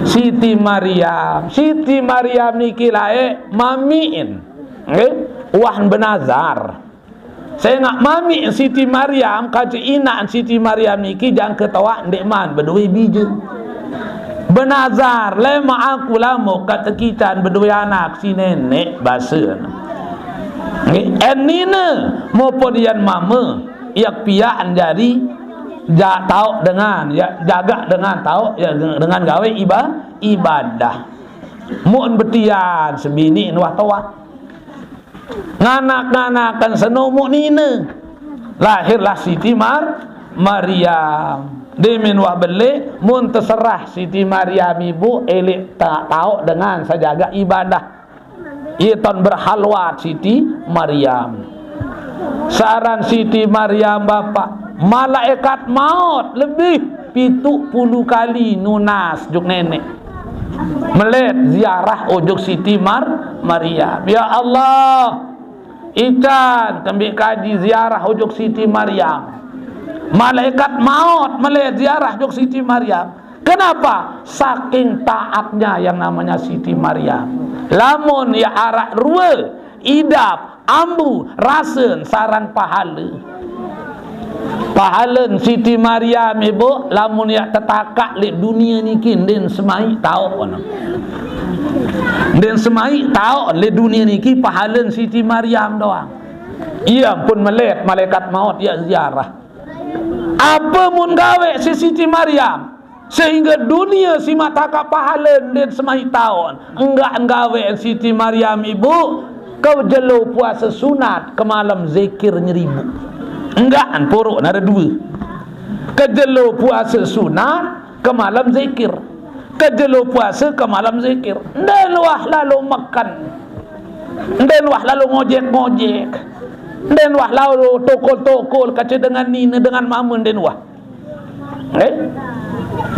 Siti Maryam. Siti Maryam niki lae mamiin. Nggih, wah benazar. Saya ngak mami Siti Maryam, kaji inak Siti Maryam niki jangka toak ndeqman bedoi bije. Benazar, lema aku lamo kata kican bedoi anak si nenek basa. Nggih, en nine maupun yan mama, yak piak jari ja tauk dengan, ya jaga dengan tauk, ya dengan gawe iba, ibadah. Mun betian sebini nuah toak. Nganak-nganakan seno muk nine. Lahirlah Siti Mar-, Maryam. Demin wah belik, mun terserah Siti Maryam ibu, elik ta-, tauk dengan sejaga ibadah. Iton berhalwat Siti Maryam. Saran Siti Maryam bapak, malaikat maut lebih pitu puluh kali nunas juk nenek. Melet ziarah ujuk Siti Mar-, Maryam. Ya Allah, ican kembi kaji ziarah ujuk Siti Maryam. Malaikat maut melet ziarah juk Siti Maryam. Kenapa? Saking taatnya yang namanya Siti Maryam. Lamun ya arak rue, idap, ambu, rasen, saran pahala. Pahalen Siti Maryam ibu, lamun yak tetakak lek dunia niki ndin semai tauk. Ndin semai tauk lek dunia niki pahalen Siti Maryam doang. Iya pun melet malaikat maut yak ziarah. Apa mun gawe si Siti Maryam? Sehingga dunia simak takak pahalen din semai taun. Enggak nggawe Siti Maryam ibu, kau jelo puasa sunat ke malam zikir nyeribu. Enggak puruk nada dua. Kejelo puasa sunat ke malam zikir. Kejelo puasa ke malam zikir. Ndenuah lalu makan. Ndenuah lalu ngojek-ngojek. Ndenuah lalu tokol-tokol kaca dengan nina dengan mama ndenuah. Eh?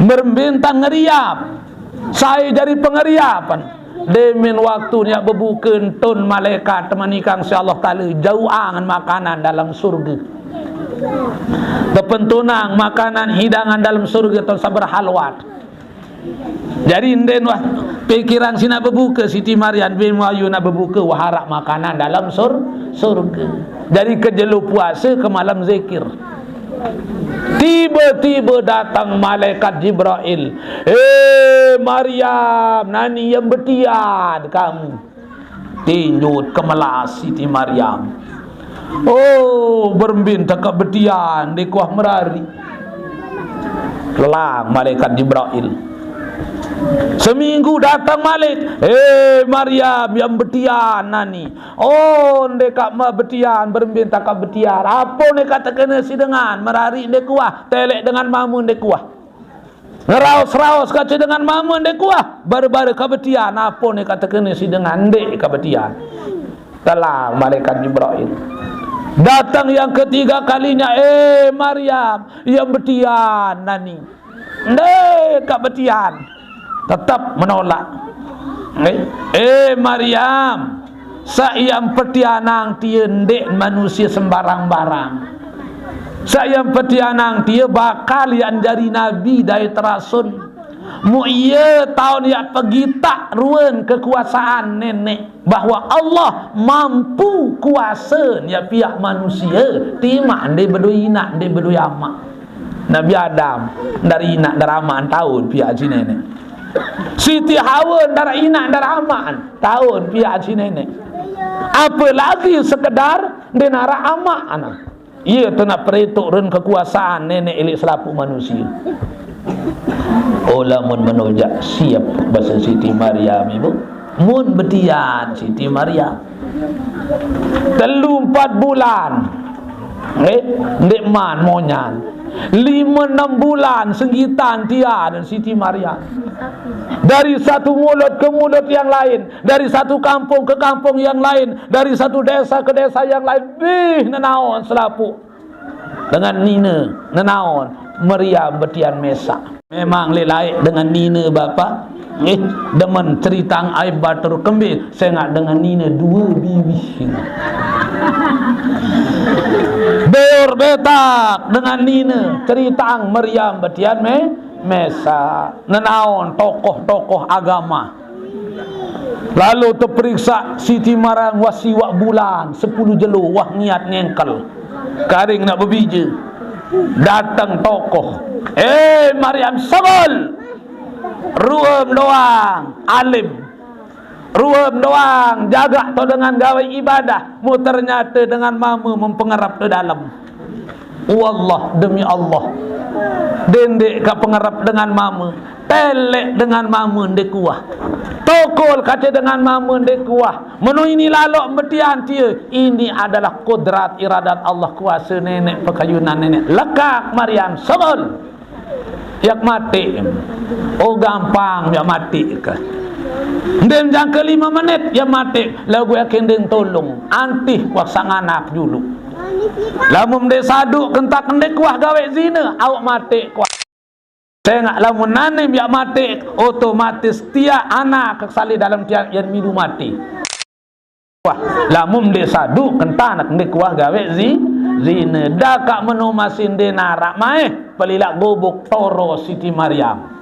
Merembintang ngeriap. Sai jari pengeriapan. Demen waktu nyak bebuke, entun malaikat temanikang si Allah Taala jauh angan makanan dalam surga. Tepentunang makanan hidangan dalam surga ton sabar halwat. Jari nden wah pikiran si nak bebuke Siti Maryam bin Wayu nak bebuke wah arak makanan dalam sur surga. Jari kejelo puasa ke malam zikir. Tiba-tiba datang malaikat Jibril. "Eh, Maryam, nani yang betian kamu?" Tinjut kemelas Siti Maryam. "Oh, berembin takak betian, dekuah merari." Lelang malaikat Jibril. Seminggu datang malik. "Eh, Maryam, yang betian nani?" "Oh, ndekak ma betian, berembin takak betian." "Apa ndekak tekena si dengan, merari ndekuah, telek dengan mama ndekuah. Ngeraos-raos kaca dengan mama ndekuah, bara-bara ka betian, apa ndekak tekena si dengan, ndekak betian." Telang malaikat Jibril. Datang yang ketiga kalinya, "Eh, Maryam, yang betian nani?" "Ndekak betian." Tetap menolak. "Eh, eh, Maryam, sak yang petianang tie ndek manusia sembarang barang. Sak yang petianang tie bakal yang jari nabi dai terasun. Mu iya taun yak pegitak ruen kekuasaan nenek bahwa Allah mampu kuasa yak piak manusia timak ndek bedoi inak, ndek bedoi amak." Nabi Adam dari inak dari amak taun piak si nenek. Siti Hawa dari inak dari amak taun piak si nenek. Apalagi sekedar ndenarak amak anak. Iya tu nak perituk run kekuasaan nenek elik selapuq manusia. Oh, lamun menojak siap basa Siti Maryam, ibu. Mun betian Siti Maryam. Telu empat bulan. Eh, ndeqman monyan. Lima enam bulan senggitan tian Siti Maryam. Dari satu mulut ke mulut yang lain, dari satu kampung ke kampung yang lain, dari satu desa ke desa yang lain, bih nenaon selapuq. Dengan nine nenaon meriam betian mesak. Memang leq laeq dengan nine bapak, nggih, demen ceritang aib batur kembe, sengaq dengan nine due biwih. Beor betak dengan nine ceritang meriam betian me mesak. Nenaon tokoh-tokoh agama. Lalu teperiksa Siti Maryam wah siwaq bulan, sepuluh jelo wah ngiat ngengkel. Karing nak bebije. Dateng tokoh. "Eh, Maryam, sogol! Ruem doang, alim. Ruem doang, jagaq to dengan gawe ibadah. Mu ternyate dengan mame mempengerep to dalem." Wallah, demi Allah. Dendeq kaq pengerep dengan mame, telek dengan mame ndeq kuah. Tokol kace dengan mame ndeq kuah. Meno ini laloq mbetian tie, ini adalah kodrat iradat Allah, kuase nenek, pekayunan nenek. Lekaq Maryam, sogol. Yak mateq. Oh, gampang yak mateq ke. Ndin jangke lime menit yak mateq, laguq yak ndin tolong. Antih kuah sang anak juluq. Lamun ndeq saduq kentak ndeq kuah gaweq zine, awak mateq kuah. Sengaq lamun nanem yak mateq, otomatis tiaq anak kesalih dalem tiaq yen milu mati. Wah, lamun ndeq saduq, kentanak ndeq kuah gaweq zi-, zine. Dakaq meno masih ndeq naraq maeh, pelilaq gubuk toro Siti Maryam.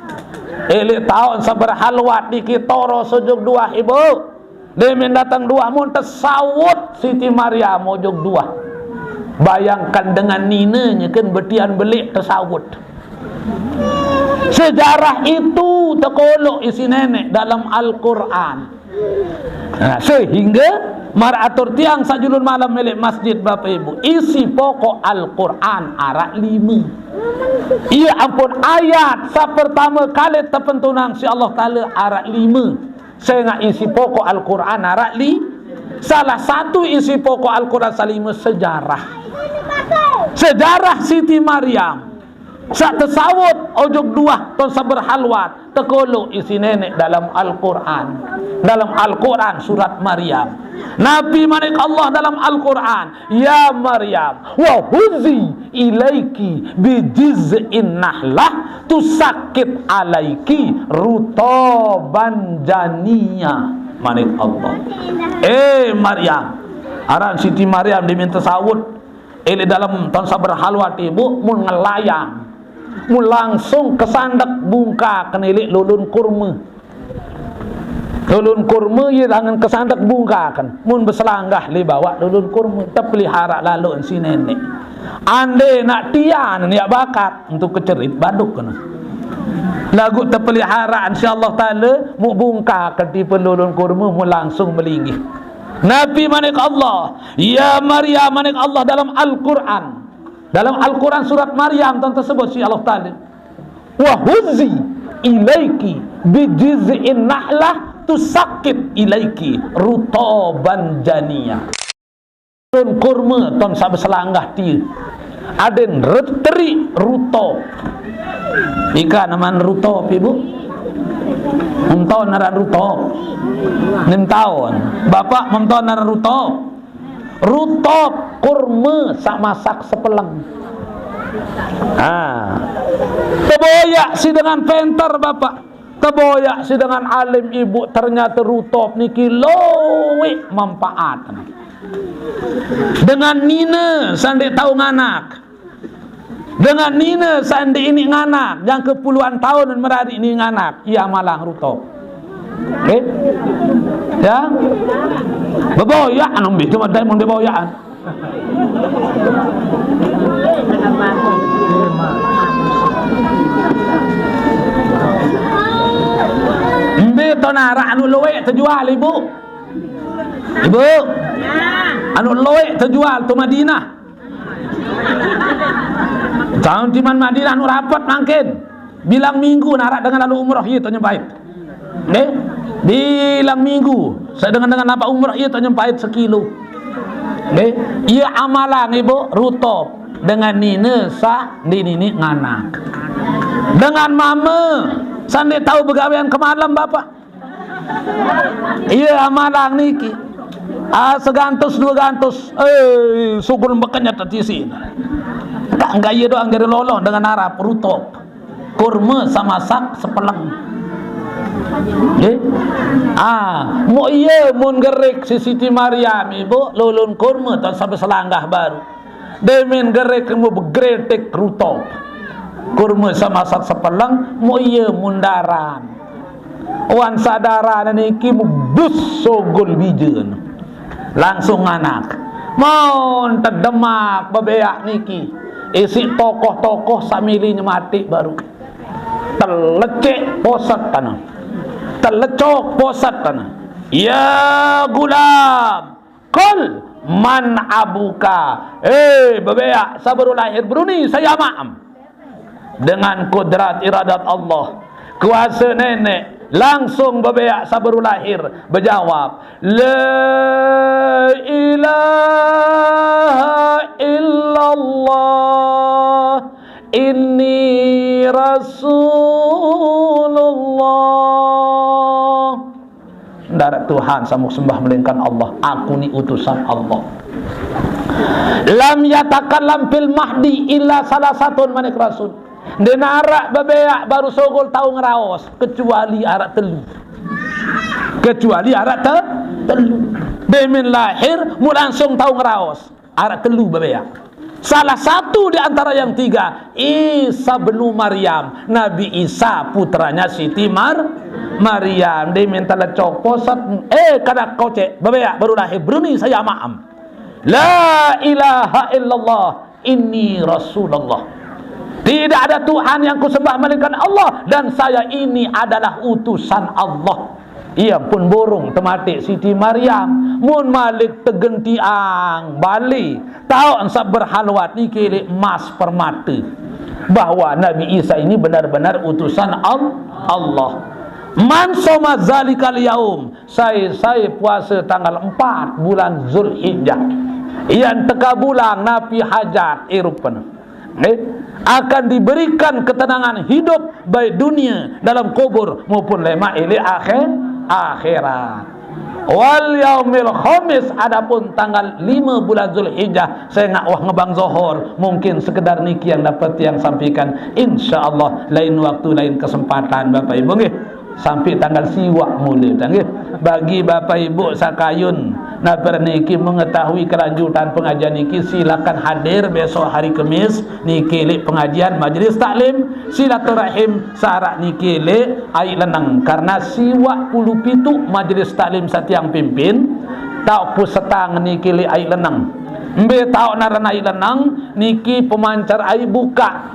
Eleq taun seberhalwat dikit toro sojok duah, Ibu. Demen dateng duah mun tesawut Siti Maryam ojok duah. Bayangkan dengan nine nyeken betian beleq tesawut. Sejarah itu tekoloq isi nenek dalam Al-Quran. Nah, sehingga maratur tiang sajulun malam milik masjid, Bapak Ibu, isi pokok Al-Quran araq lime. Iya ampun, ayat sa pertama kali tepentunang si Allah Taala araq lime. Sengaq isi pokok Al-Quran araq li. Salah satu isi pokok Al-Quran salime sejarah. Sejarah Siti Maryam. Saq tesaut ojok duah ton saq berhalwat, tekolok isi neneq dalam Al-Quran. Dalam Al-Quran surat Maryam. Napi manik Allah dalam Al-Quran, "Ya Maryam, wa huzi ilaiki bi jiz'in nahlah tusakit alaiki rutoban janiya." Manik Allah. Eh Maryam, aran Siti Maryam diminta saut. Eleq dalem taun saq berhalwat, Ibu, mun ngelayang, mun langsung kesandek bungkaken eleq lolon kurme. Lolon kurme ie langen kesandek bungkaken. Mun beselanggah leq bawaq lolon kurme, tepelihara laloq si neneq. Ande naq tian yaq bakat, entu kecerit baduk kene. Laguq tepelihara, insyaallah taala, muq bungkaken tipe lolon kurme, mun langsung melinggih. Napi manik Allah? Ya Maryam, manik Allah dalam Al-Quran. Dalam Al-Quran surat Maryam ton tersebut si Allah Taala, "Wa huzzi ilaiki bi jiz'in nahlah tusakit ilaiki rutoban janiya." Lolon kurme ton saq beselanggah tie. Aden ret-, teri rutop. Ika neman rutop, Ibu? Memtaun aran rutop? Nemtaun. Bapak memtaun aran rutop? Rutop, kurme saq masak sepeleng. Ah. Teboyaq si dengan penter, Bapak. Teboyaq si dengan alim, Ibu, ternyate rutop niki lueq manfaat. Dengan nine saq ndeq tao nganak. Dengan nine saq ndeq iniq nganak, jangke puluhan taun merariq iniq nganak, ie amalang rutop. Nggih? Ya. Beboyaq anu mbe cuma dai mun beboyaqan. Mbe ton araq anu lueq tejual, Ibu? Ibu? Anu lueq tejual to Madinah. Taun timan Madinah nu rapet mangkin. Bilang minggu naraq dengan anu umroh ie to nyempait. Nggih? Bilang minggu, saq dengan-dengan lampaq umroh ie to nyempait sekilo. Nggih? Ie amalang, Ibu, rutop dengan nine saq ndeq niniq nganak. Dengan mame saq ndeq tao begawean kemalem, Bapak. Ie amalang niki. Ah, segantos, due gantos. Eh, sugul bekenyet ati sine. Kak, enggak ie doang jari loloh dengan araq rutop. Kurme saq masak sepeleng. Nggih? Ah, muq ie mun gerik si Siti Maryam, Ibu, lolon kurme taun saq beselanggah baruq. Demen gerik mu begretik rutop. Kurme saq masak sepeleng, muq ie mun daran. Wan saq daran niki mubus sugul bijene. Langsung nganak. Mon tedemak bebeaq niki, isiq tokoh-tokoh saq mele nyematik baruq. Telecek poset tane. Telecok poset tane. Ya gulam, qul man abuka. Eh, bebeaq saq baruq lahir, beruni sai amaqem. Dengan kudrat iradat Allah, kuase neneq, langsung bebeaq saq baruq lahir bejawab, "La ilaha illallah, inni rasulullah." Ndaraq Tuhan saq muq sembah melainkan Allah. Aku ni utusan Allah. "Lam yatakallam fil mahdi illa salasatun," manik Rasul. Ndeq naraq bebeaq baruq sugul tao ngeraos, kecuali araq telu. Kecuali araq te-, telu. Demen lahir, muq langsung tao ngeraos. Araq telu bebeaq. Salah satu di antara yang tiga, Isa bin Maryam, Nabi Isa putranya Siti Mar-, Maryam. Demen telecok poset, eh, kada koceq, bebeaq baruq lahir, beruni sai amaqem. "La ilaha illallah, inni rasulullah." Tidak ada Tuhan yang kusembah melainkan Allah, dan saya ini adalah utusan Allah. Ie pun burung tematik Siti Maryam, mun malik tegentiang bale taoq saq berhalwat niki leq emas permate, bahwa Nabi Isa ini benar-benar utusan Al-, Allah. Man soma zalikal yaum, sai-sai puase tanggal empat bulan Zulhijjah, yaq teka bulang napi hajat irupne. Eh, akan diberikan ketenangan hidup baik dunia dalam kubur maupun lemak ilik akhir, akhirat. Wal yaumil khamis, adapun tanggal lima bulan Zulhijjah, saya ngak wah ngebang Zohor. Mungkin sekedar niki yang dapat tiang sampaikan. Insyaallah lain waktu, lain kesempatan, Bapak Ibu, nggih. Sampai tanggal siwak mula, nggih. Bagi Bapak Ibu sakayun, nah, perniki mengetahui kelanjutan pengajian niki, silakan hadir besok hari Kemis niki, lek pengajian majlis taklim silaturahim sarak niki lek Aik Leneng. Karena siwak puluh pitu majlis taklim satiang pimpin, tau pusetang niki lek Aik Leneng. Mbe tau naran Aik Leneng? Niki pemancar aik buka.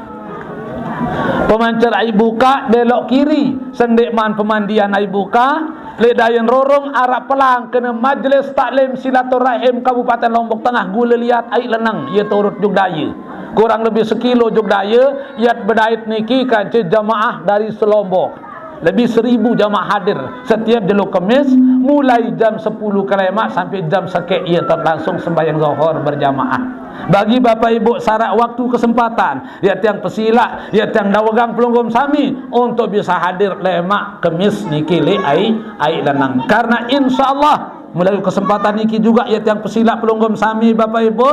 Pemancar aik buka belok kiri, sendek man pemandian aik buka, lek daya rorong arah pelang kena majlis taklim silaturahim Kabupaten Lombok Tengah, gula liat Aik Leneng, ia turut jug daya. Kurang lebih sekilo jug daya, iat bedait niki kance jamaah dari selombok. Lebih seribu jamaah hadir setiap jelo Kemis, mulai jam sepuluh kelemak sampai jam sekek ia terlangsung sembahyang Zohor berjamaah. Bagi Bapak Ibu sarak waktu kesempatan, ya tiang pesilak, ya tiang dawegang pelungguh sami untuk bisa hadir lemak Kemis niki lek Aik, Aik Leneng. Karena insyaallah melalui kesempatan niki juga ya tiang pesilak pelungguh sami, Bapak Ibu,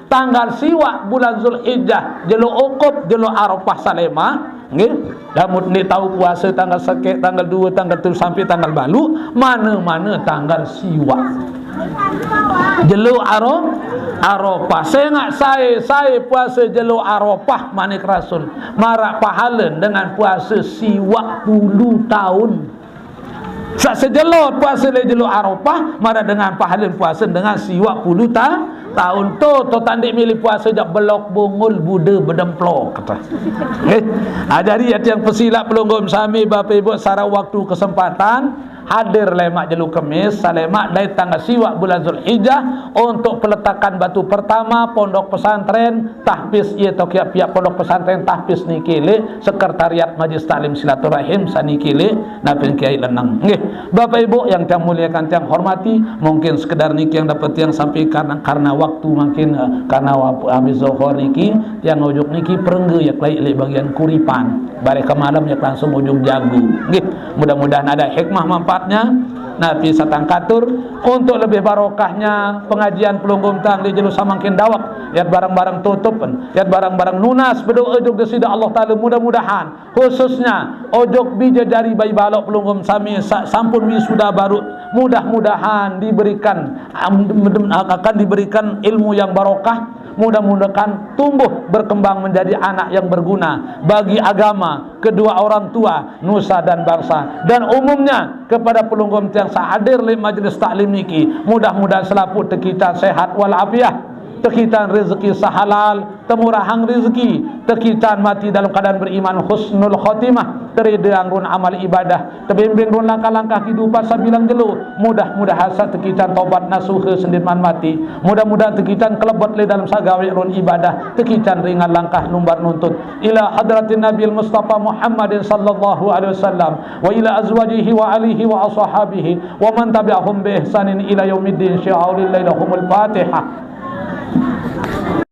tanggal siwak bulan Zulhijjah, jelo ukub, jelo Arafah salema, nggih. Lamun ndak tau puasa tanggal sekek, tanggal dua, tanggal tujuh sampai tanggal balu, mana-mana tanggal siwak. Jelo Aro-, Arafah. Sengak sai-sai puasa jelo Arafah, manik Rasul, marak pahalen dengan puasa siwak puluh tahun. Sak sejelo puasa le jelo Arafah, marak dengan pahalen puasa dengan siwak puluh ta-, tahun. To, to tandik milih puasa jak belok bungul Buddha bedemplo, kata. Eh, ajari ya tiang pesilak pelungguh sami, Bapak Ibu, sarak waktu kesempatan hadir lemak jelo Kemis, salemak dait tanggal siwak bulan Zulhijjah untuk peletakan batu pertama pondok pesantren tahfiz, iaitu kiak pihak pondok pesantren tahfiz niki lek sekretariat majlis taklim silaturahim saniki lek napin Kiai Leneng. Nggih, Bapak Ibu yang tiang muliakan, tiang hormati, mungkin sekedar niki yang dapat tiang sampaikan karena waktu mungkin, eh, karena wa-, habis Zohor niki, tiang ujuk niki perengge ya kelai lek bagian Kuripan. Bareh ke malam ya langsung ujuk jagu. Nggih, mudah-mudahan ada hikmah manfaatnya. Napi satang katur untuk lebih barokahnya pengajian pelungguh tang di jelo samangkin dawek, yat bareng-bareng tutup, yat bareng-bareng nunas bedoa jug Desida Allah Taala, mudah-mudahan khususnya ojok bija jari bai balok pelungguh sami sa-, sampun wisuda baru, mudah-mudahan diberikan, am-, akan diberikan ilmu yang barokah, mudah-mudahan tumbuh berkembang menjadi anak yang berguna bagi agama, kedua orang tua, nusa dan bangsa, dan umumnya kepada pelungguh tiang sahadir lek majlis taklim niki. Mudah-mudahan selapuh tekican sehat walafiat, tekican rezeki sahalal, temurahang rezeki, tekican mati dalam keadaan beriman, husnul khotimah, teridang run amal ibadah, tebimbing run langkah-langkah kehidupan sabilang jelo. Mudah-mudahan sa tekican tobat nasuha sendin man mati. Mudah-mudahan tekican kelebet le dalam sagawe run ibadah, tekican ringan langkah lumbar nuntut ila hadratin Nabil Mustafa Muhammadin sallallahu alaihi wasallam, wa ila azwajihi wa alihi wa ashabihi wa man tabi'ahum bi ihsanin ila yaumiddin, syi'aulillahi lahumul Fatihah.